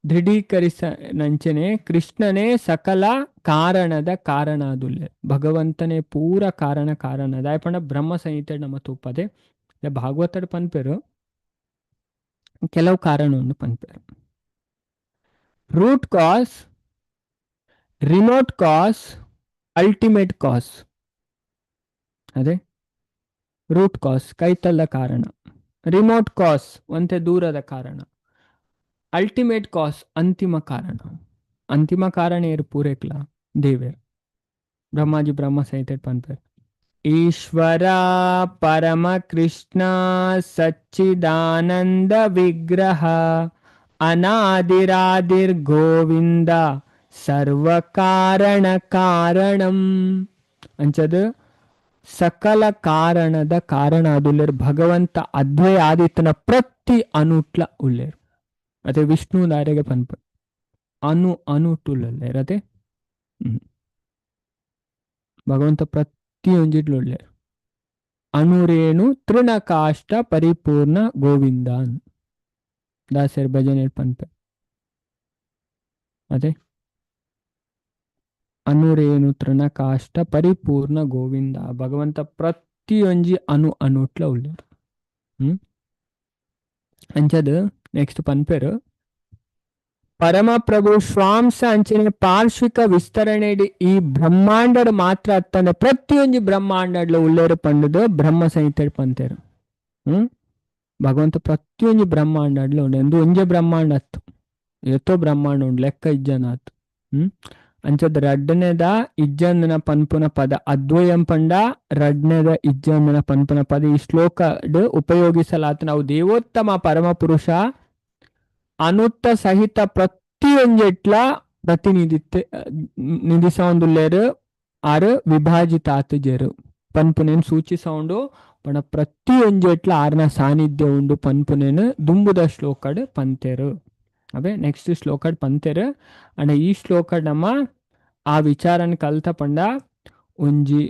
ದೃಢೀಕರಿಸ ನಂಚನೆ ಕೃಷ್ಣನೇ ಸಕಲ ಕಾರಣದ ಕಾರಣಾದುಲ್ಲೆ, ಭಗವಂತನೇ ಪೂರ ಕಾರಣ ಕಾರಣದ ಪಂಡ ಬ್ರಹ್ಮ ಸಂಹಿತೆ ನಮ್ಮ ತೂಪದೆ. ಭಾಗವತಡ್ ಪನ್ಪೆರು ಕೆಲವು ಕಾರಣವನ್ನು ಪನ್ಪೆರು. Root cause, remote cause, ultimate cause. ಅದೇ ರೂಟ್ ಕಾಸ್ ಕೈತಲ್ಲ ಕಾರಣ, ರಿಮೋಟ್ ಕಾಸ್ ಒಂತೆ ದೂರದ ಕಾರಣ, ಅಲ್ಟಿಮೇಟ್ ಕಾಸ್ ಅಂತಿಮ ಕಾರಣ. ಅಂತಿಮ ಕಾರಣ ಏರು ಪೂರೇಕ್ಲ ದೇವೇರ್. ಬ್ರಹ್ಮಾಜಿ ಬ್ರಹ್ಮ ಸಹಿತ ಪನ್ಪೆರ್. ಈಶ್ವರ ಪರಮ ಕೃಷ್ಣ ಸಚ್ಚಿದಾನಂದ ವಿಗ್ರಹ ಅನಾದಿರಾದಿರ್ ಗೋವಿಂದ ಸರ್ವ ಕಾರಣ ಕಾರಣಂ. ಅಂಚದು ಸಕಲ ಕಾರಣದ ಕಾರಣ ಅದುಲ್ಲೇರ್ ಭಗವಂತ ಅದ್ವಯ ಆದಿತ್ತನ ಪ್ರತಿ ಅನುಟ್ಲ ಉಳ್ಳೇರು. ಅದೇ ವಿಷ್ಣು ದಾರೆಗೆ ಪನ್ಪ ಅನು ಅನುಟುಳ್ಳೇರ್. ಅದೇ ಭಗವಂತ ಪ್ರತಿಯೊಂಜಿಟ್ಲು ಉಳ್ಳೇರು. ಅನುರೇಣು ತೃಣಕಾಷ್ಟ ಪರಿಪೂರ್ಣ ಗೋವಿಂದ ದಾಸರ್ ಭಜನೆ ಪನ್ಪೆ. ಅದೇ ಅನುರೇಣು ತೃಣಕಾಷ್ಟ ಪರಿಪೂರ್ಣ ಗೋವಿಂದ ಭಗವಂತ ಪ್ರತಿಯೊಂಜಿ ಅನು ಅನುಟ್ಲ ಉಳ್ಳೇರು. ಅಂಚದು ನೆಕ್ಸ್ಟ್ ಪನ್ಪೆರು ಪರಮಪ್ರಭು ಶ್ವಾಂಸ ಅಂಚನೆ ಪಾರ್ಶ್ವಿಕ ವಿಸ್ತರಣೆ ಈ ಬ್ರಹ್ಮಾಂಡಡ್ ಮಾತ್ರ ಅತ್ತಂದೆ ಪ್ರತಿಯೊಂಜಿ ಬ್ರಹ್ಮಾಂಡಡ್ಲ ಉಳ್ಳೇರು ಪಂಡದು ಬ್ರಹ್ಮ ಸಂಹಿತೆ ಪಂತೇರು. ಭಗವಂತ ಪ್ರತಿಯೊಂಜಿ ಬ್ರಹ್ಮಾಂಡಡ್ಲ ಉಂಡು ಎಂದು ಒಂಜೆ ಬ್ರಹ್ಮಾಂಡ ಅತ್ತು ಎತ್ತೋ ಬ್ರಹ್ಮಾಂಡ ಉಂಡು ಲೆಕ್ಕ ಇಜ್ಜನ ಅತ್ತು. ಅಂಚದ ರಡ್ಡನೇದ ಇಜ್ಜಂದನ ಪನ್ಪುನ ಪದ ಅದ್ವಯಂ ಪಂಡ ರಡ್ಡನೇದ ಇಜ್ಜಂದನ ಪನ್ಪುನ ಪದ ಈ ಶ್ಲೋಕಡ್ ಉಪಯೋಗಿಸಲಾತ. ನಾವು ದೇವೋತ್ತಮ ಪರಮ ಪುರುಷ ಅನುತ್ತ ಸಹಿತ ಪ್ರತಿಯೊಂಜೆಟ್ಲ ಪ್ರತಿನಿಧಿತ್ತೆ ನಿಧಿಸೌಂದುಲ್ಲೇರು ಆರು ವಿಭಾಜಿತ ಆತುಜೆರು ಪನ್ಪುನೇನು ಸೂಚಿಸೌಂಡು ಪಣ ಪ್ರತಿಯೊಂಜೆಟ್ಲ ಆರ್ನ ಸಾನ್ನಿಧ್ಯ ಉಂಡು ಪನ್ಪುನೇನು ದುಂಬುದ ಶ್ಲೋಕಡ್ ಪಂತೇರು. ಅವೇ ನೆಕ್ಸ್ಟ್ ಶ್ಲೋಕಡ್ ಪಂತೇರು. ಅಂಡ ಈ ಶ್ಲೋಕಡ್ ನಮ್ಮ ಆ ವಿಚಾರನ ಕಲ್ತ ಪಂಡ ಒಂಜಿ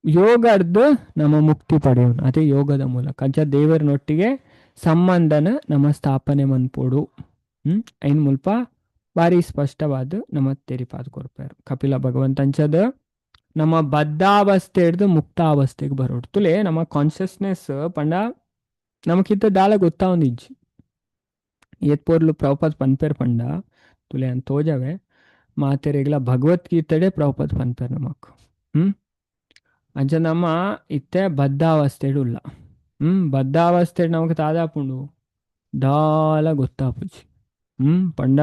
ಯೋಗರ್ದು ನಮ್ಮ ಮುಕ್ತಿ ಪಡೆಯೋಣ. ಅದೇ ಯೋಗದ ಮೂಲಕ ಅಂಚ ದೇವರನೊಟ್ಟಿಗೆ ಸಂಬಂಧನ ನಮ್ಮ ಸ್ಥಾಪನೆ ಮನ್ಪೋಡು. ಐನ್ ಮುಲ್ಪ ಭಾರಿ ಸ್ಪಷ್ಟವಾದ ನಮ್ಮ ತೆರಿಪಾದ ಕೊರ್ಪೇರು ಕಪಿಲ ಭಗವಂತ. ಅಂಚದ ನಮ್ಮ ಬದ್ಧಾವಸ್ಥೆ ಹಿಡ್ದು ಮುಕ್ತಾವಸ್ಥೆಗೆ ಬರೋಡು ತುಲೆ ನಮ್ಮ ಕಾನ್ಷಿಯಸ್ನೆಸ್ ಪಂಡ ನಮಕಿತ್ತ ದಾಲ ಗೊತ್ತಾವಂದು ಇಜ್ಜಿ ಏತ್ ಪೋರ್ಲು ಪ್ರಭುಪಾದ್ ಪನ್ಪೇರ್ ಪಂಡ ತುಲೆ ಅಂತ ತೋಜವೆ ಮಾತೆರೆಗ್ಲ ಭಗವದ್ಗೀತೆಡೆ ಪ್ರಭುಪಾದ್ ಪನ್ಪೇರ್ ನಮಕ್. ಅಂಚ ನಮ್ಮ ಇತ್ತೆ ಬದ್ಧಾವಸ್ಥೆಡು ಉಲ್ಲ. ಬದ್ಧಾವಸ್ಥೆ ನಮಕ್ ತಾದಾಪುಂಡು ದಾಲ ಗೊತ್ತಾಪುಜಿ. ಪಂಡ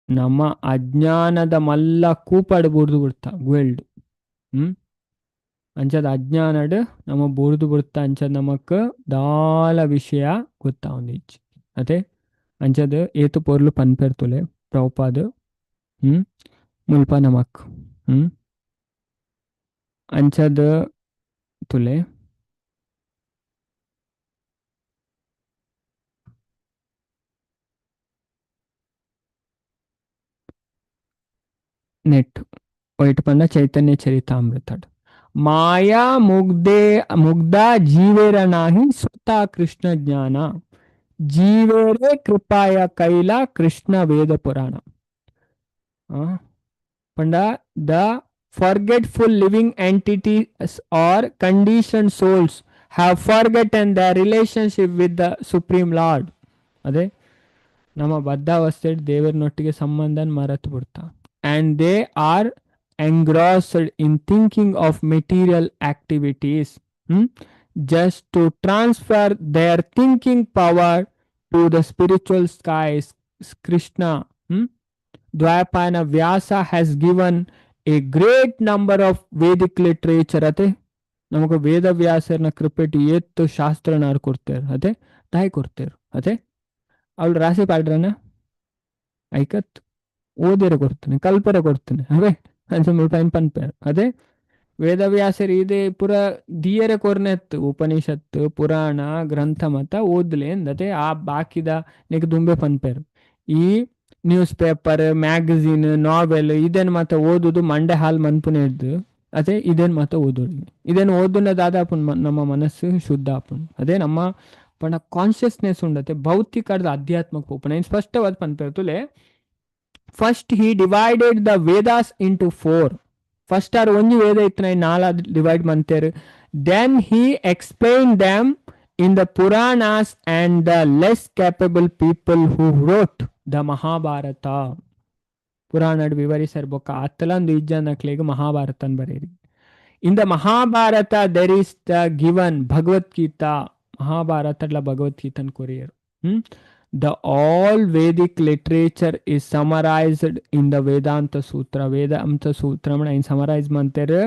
ನಮ್ಮ ಅಜ್ಞಾನದ ಮಲ್ಲ ಕೂಪಾಡು ಬುರ್ದು ಬಿಡ್ತ ಗುವೆಲ್ಡು. ಅಂಚದ ಅಜ್ಞಾನಡ್ ನಮ್ಮ ಬುರ್ದು ಬಿಡ್ತ ಅಂಚದ ನಮಕ್ ದಾಲ ವಿಷಯ ಗೊತ್ತಾವಂದು ಇಜ್ಜಿ. ಅದೇ ಅಂಚದ ಏತು ಪೊರ್ಲು ಪನ್ಪೆರ್ತುಲೆ ಪ್ರಭುಪಾದ್. ಮುಲ್ಪ ನಮಕ್ ಅಂಚದ ತುಲೆ ನೆಟ್ ವೈಟ್ ಪಂಡ ಚೈತನ್ಯ ಚರಿತಾಮೃತಡ್ ಮಾಯಾ ಮುಗ್ಧೆ ಮುಗ್ಧ ಜೀವೇರ ನಾಹಿ ಸ್ವತಃ ಕೃಷ್ಣ ಜ್ಞಾನ ಜೀವೇರೇ ಕೃಪಾಯ ಕೈಲ ಕೃಷ್ಣ ವೇದ ಪುರಾಣ. ಪಂಡ the forgetful living entities or conditioned souls have forgotten their relationship with the Supreme Lord. ಅದೇ ನಮ್ಮ ಬದ್ಧಾವಸ್ಥೆ ದೇವರನೊಟ್ಟಿಗೆ ಸಂಬಂಧನ ಮರೆತು ಬಿಡ್ತಾ. And they are engrossed in thinking of material activities, just to transfer their thinking power to the spiritual skies. Krishna, Dvapayana Vyasa has given a great number of Vedic literature. ಅದೇ ನಮಗೆ ವೇದವ್ಯಾಸರನ ಕೃಪೆಟ್ ಏತ್ತು ಶಾಸ್ತ್ರನಾರು ಕೊಡ್ತೇರು, ಅದೇ ತಾಯಿ ಕೊಡ್ತೇರು. ಅದೇ ಅವಳು ರಾಶಿ ಪಾಡ್ರನ ಐಕತ್ ಓದಿರ ಕೊಡ್ತಾನೆ, ಕಲ್ಪರೆ ಕೊಡ್ತಾನೆ. ಅವೇ ಅಂಚ ಮುಲ್ಪ ಐನ್ ಪನ್ಪೆರ್. ಅದೇ ವೇದವ್ಯಾಸರು ಇದೆ ಪುರ ದಿಯರೆ ಕೊರ್ನೆತ್ತು ಉಪನಿಷತ್ತು ಪುರಾಣ ಗ್ರಂಥ ಮತ ಓದ್ಲೆ ಅಂದತೆ. ಆ ಬಾಕಿದ ನೆಕ್ ದುಂಬೆ ಪನ್ಪೆರ್. ಈ ನ್ಯೂಸ್ ಪೇಪರ್, ಮ್ಯಾಗಝೀನ್, ನಾವೆಲ್ ಇದನ್ ಮಾತ ಓದುದು ಮಂಡೆ ಹಾಲ್ ಮನ್ಪುನೆರ್ದು ಅದೇ ಇದೇನ್ ಮಾತ ಓದೋಡು. ಇದೇನು ಓದುನ ದಾದಾಪುನ್, ನಮ್ಮ ಮನಸ್ಸು ಶುದ್ಧ ಆಪುಂಡು. ಅದೇ ನಮ್ಮ ಪಂಡ ಕಾನ್ಶಿಯಸ್ನೆಸ್ ಉಂಡತೆ ಭೌತಿಕದ ಅಧ್ಯಾತ್ಮಕ್ಕೆ ಪೋಪುನ. ಸ್ಪಷ್ಟವಾದ ಪನ್ಪೆರ್ ತುಲೆ. First he divided the Vedas into four. First are ಒಂಜಿ ವೇದ ಇತ್ತಿನ ನಾಲ divide ಮಂತೇರು. Then he explain them in the Puranas and the less capable people who wrote the Mahabharata. ಪುರಾಣಡ್ ವಿವರಿಸರ್ ಬೊಕ್ಕ ಅತ್ತಲಂದು ಇಜ್ಜನಕ್ಲೆಗ್ ಮಹಾಭಾರತನ್ ಬರೀರಿ. In the Mahabharata there is the given Bhagavad Gita. ಮಹಾಭಾರತಡ್ಲ ಭಗವದ್ಗೀತನ್ courier. The all Vedic literature is summarized in the Vedanta Sutra. Vedanta Sutra in summarize ಮಂತೆರ್.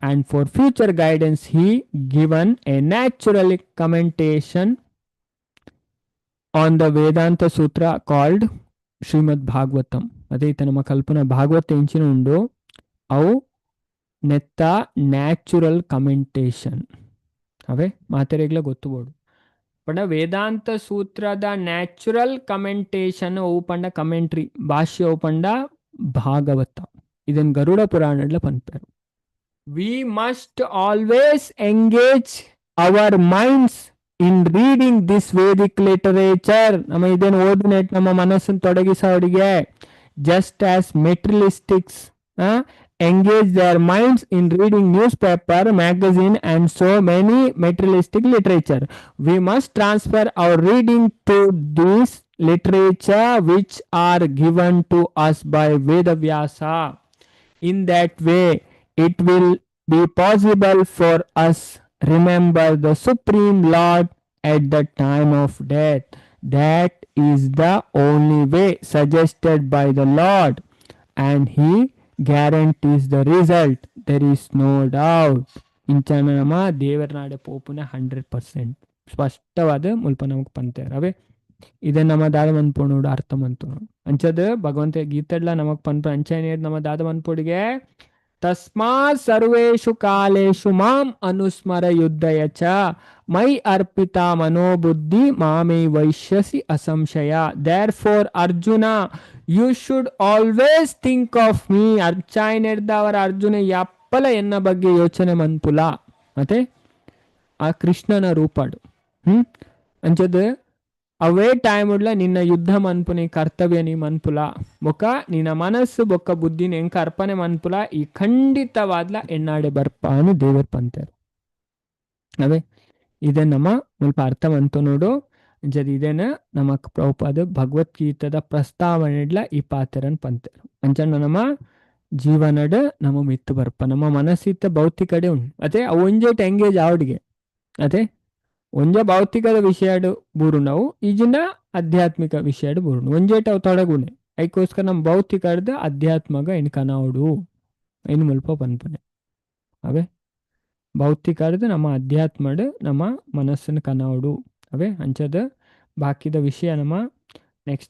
And for future guidance he given a natural commentation on the Vedanta Sutra called Srimad Bhagavatam. ಅದೇ ಈತ ನಮ್ಮ ಕಲ್ಪನಾ ಭಾಗವತ ಎಂಚಿನ ಉಂಡು ಅವು ನೆತ್ತ natural ಕಮೆಂಟೇಶನ್ ಅವೇ ಮಾತೆರೆಗ್ಲ ಗೊತ್ತು ಬೋಡು. ಪಂಡ ವೇದಾಂತ ಸೂತ್ರದ ನ್ಯಾಚುರಲ್ ಕಮೆಂಟೇಶನ್ ಅವು ಪಂಡ ಕಮೆಂಟ್ರಿ ಭಾಷ್ಯ ಅವು ಪಂಡ ಭಾಗವತ. ಇದನ್ ಗರುಡ ಪುರಾಣಡ್ಲ ಪನ್ಪೆರ್. We must always engage our minds in reading this Vedic literature. ನಮ್ಮ ಇದೇನು ಓದಿನೆಟ್ ನಮ್ಮ ಮನಸ್ಸನ್ನು ತೊಡಗಿಸೋಡಿಗೆ. Just as materialistics engage their minds in reading newspaper, magazine and so many materialistic literature, we must transfer our reading to this literature which are given to us by Vedavyasa. In that way, it will be possible for us remember the Supreme Lord at the time of death. That is the only way suggested by the Lord, and He guarantees the result. There is no doubt. ಇಂಚನ ನಮ್ಮ ದೇವರನಾಡೆ ಪೋಪುನ 100% ಸ್ಪಷ್ಟವಾದ ಮುಲ್ಪ ನಮಕ್ ಪಂತೇರ್. ಅವೇ ಇದೇ ನಮ್ಮ ದಾದ ಮನ್ಪೋಣೋಡು ಅರ್ಥ ಮಂತು ಅಂಚದ ಭಗವಂತ ಗೀತೆಡ್ಲ ನಮಕ್ ಪನ್ಪ. ಅಂಚನೆ ನಮ್ಮ ದಾದ ಮನ್ಪೋಡಿಗೆ ತಸ್ಮಾತ್ ಸರ್ವೇಷು ಕಾಲೇಷು ಮಾಂ ಅನುಸ್ಮರ ಯುದ್ಧಯ ಚ ಮಯಿ ಅರ್ಪಿತ ಮನೋಬುದ್ಧಿ ಮಾಮೇ ವೈಶ್ಯಸಿ ಅಸಂಶಯ. Therefore, Arjuna, you should always think of me. ಅರ್ಚಾಯನೆಡ್ದವರ Arjuna ಯಪ್ಪಲ ಎನ್ನ ಬಗ್ಗೆ ಯೋಚನೆ ಮನ್ಪುಲ. ಮತ್ತೆ ಆ ಕೃಷ್ಣನ ರೂಪಾಡು ಅಂಚದ ಅವೇ ಟೈಮ್ ಉಡ್ಲ ನಿನ್ನ ಯುದ್ಧ ಮನ್ಪುನಿ ಕರ್ತವ್ಯ ನೀ ಮನ್ಪುಲ ಬೊಕ್ಕ ನಿನ್ನ ಮನಸ್ಸು ಬೊಕ್ಕ ಬುದ್ಧಿನ ಎಂಕ ಅರ್ಪಣೆ ಮನ್ಪುಲ, ಈ ಖಂಡಿತವಾದ್ಲ ಎಣ್ಣಾಡೆ ಬರ್ಪಾನು ದೇವರ್ ಪಂತೇರು. ಅವೇ ಇದೇ ನಮ್ಮ ಮುಲ್ಪ ಅರ್ಥ ಮಂತು ನೋಡು. ಅಂಚದ ಇದೇನ ನಮ್ಮ ಪ್ರಭುಪಾದ ಭಗವದ್ಗೀತದ ಪ್ರಸ್ತಾವನೆಡ್ಲ ಈ ಪಾತ್ರನ್ ಪಂತೇರು. ಅಂಚನ ನಮ್ಮ ಜೀವನಡ್ ನಮ್ಮ ಮಿತ್ತು ಬರ್ಪ ನಮ್ಮ ಮನಸ್ಸಿತ್ತ ಭೌತಿಕಡೆ ಉಂಟು. ಅದೇ ಅವು ಒಂಜೇಟ್ ಎಂಗೇಜ್ ಆವಡಿಗೆ ಅದೇ ಒಂಜ ಭೌತಿಕದ ವಿಷಯಡ್ ಬೂರುನವು ಈಜಿನ ಆಧ್ಯಾತ್ಮಿಕ ವಿಷಯಡ್ ಬೂರುಣು ಒಂಜೇಟ ಅವು ತೊಡಗುಣೆ. ಐಕೋಸ್ಕರ ನಮ್ಮ ಭೌತಿಕದ ಅಧ್ಯಾತ್ಮಗ ಇನ್ ಕನಾವುಡು ಇನ್ ಮುಲ್ಪ ಪನ್ಪುನೆ. ಅವೇ ಭೌತಿಕದ ನಮ್ಮ ಅಧ್ಯಾತ್ಮಡ್ ನಮ್ಮ ಮನಸ್ಸನ್ನು ಕನಾವುಡು. ಅವೇ ಅಂಚದ ಬಾಕಿದ ವಿಷಯ ನಮ್ಮ ನೆಕ್ಸ್ಟ್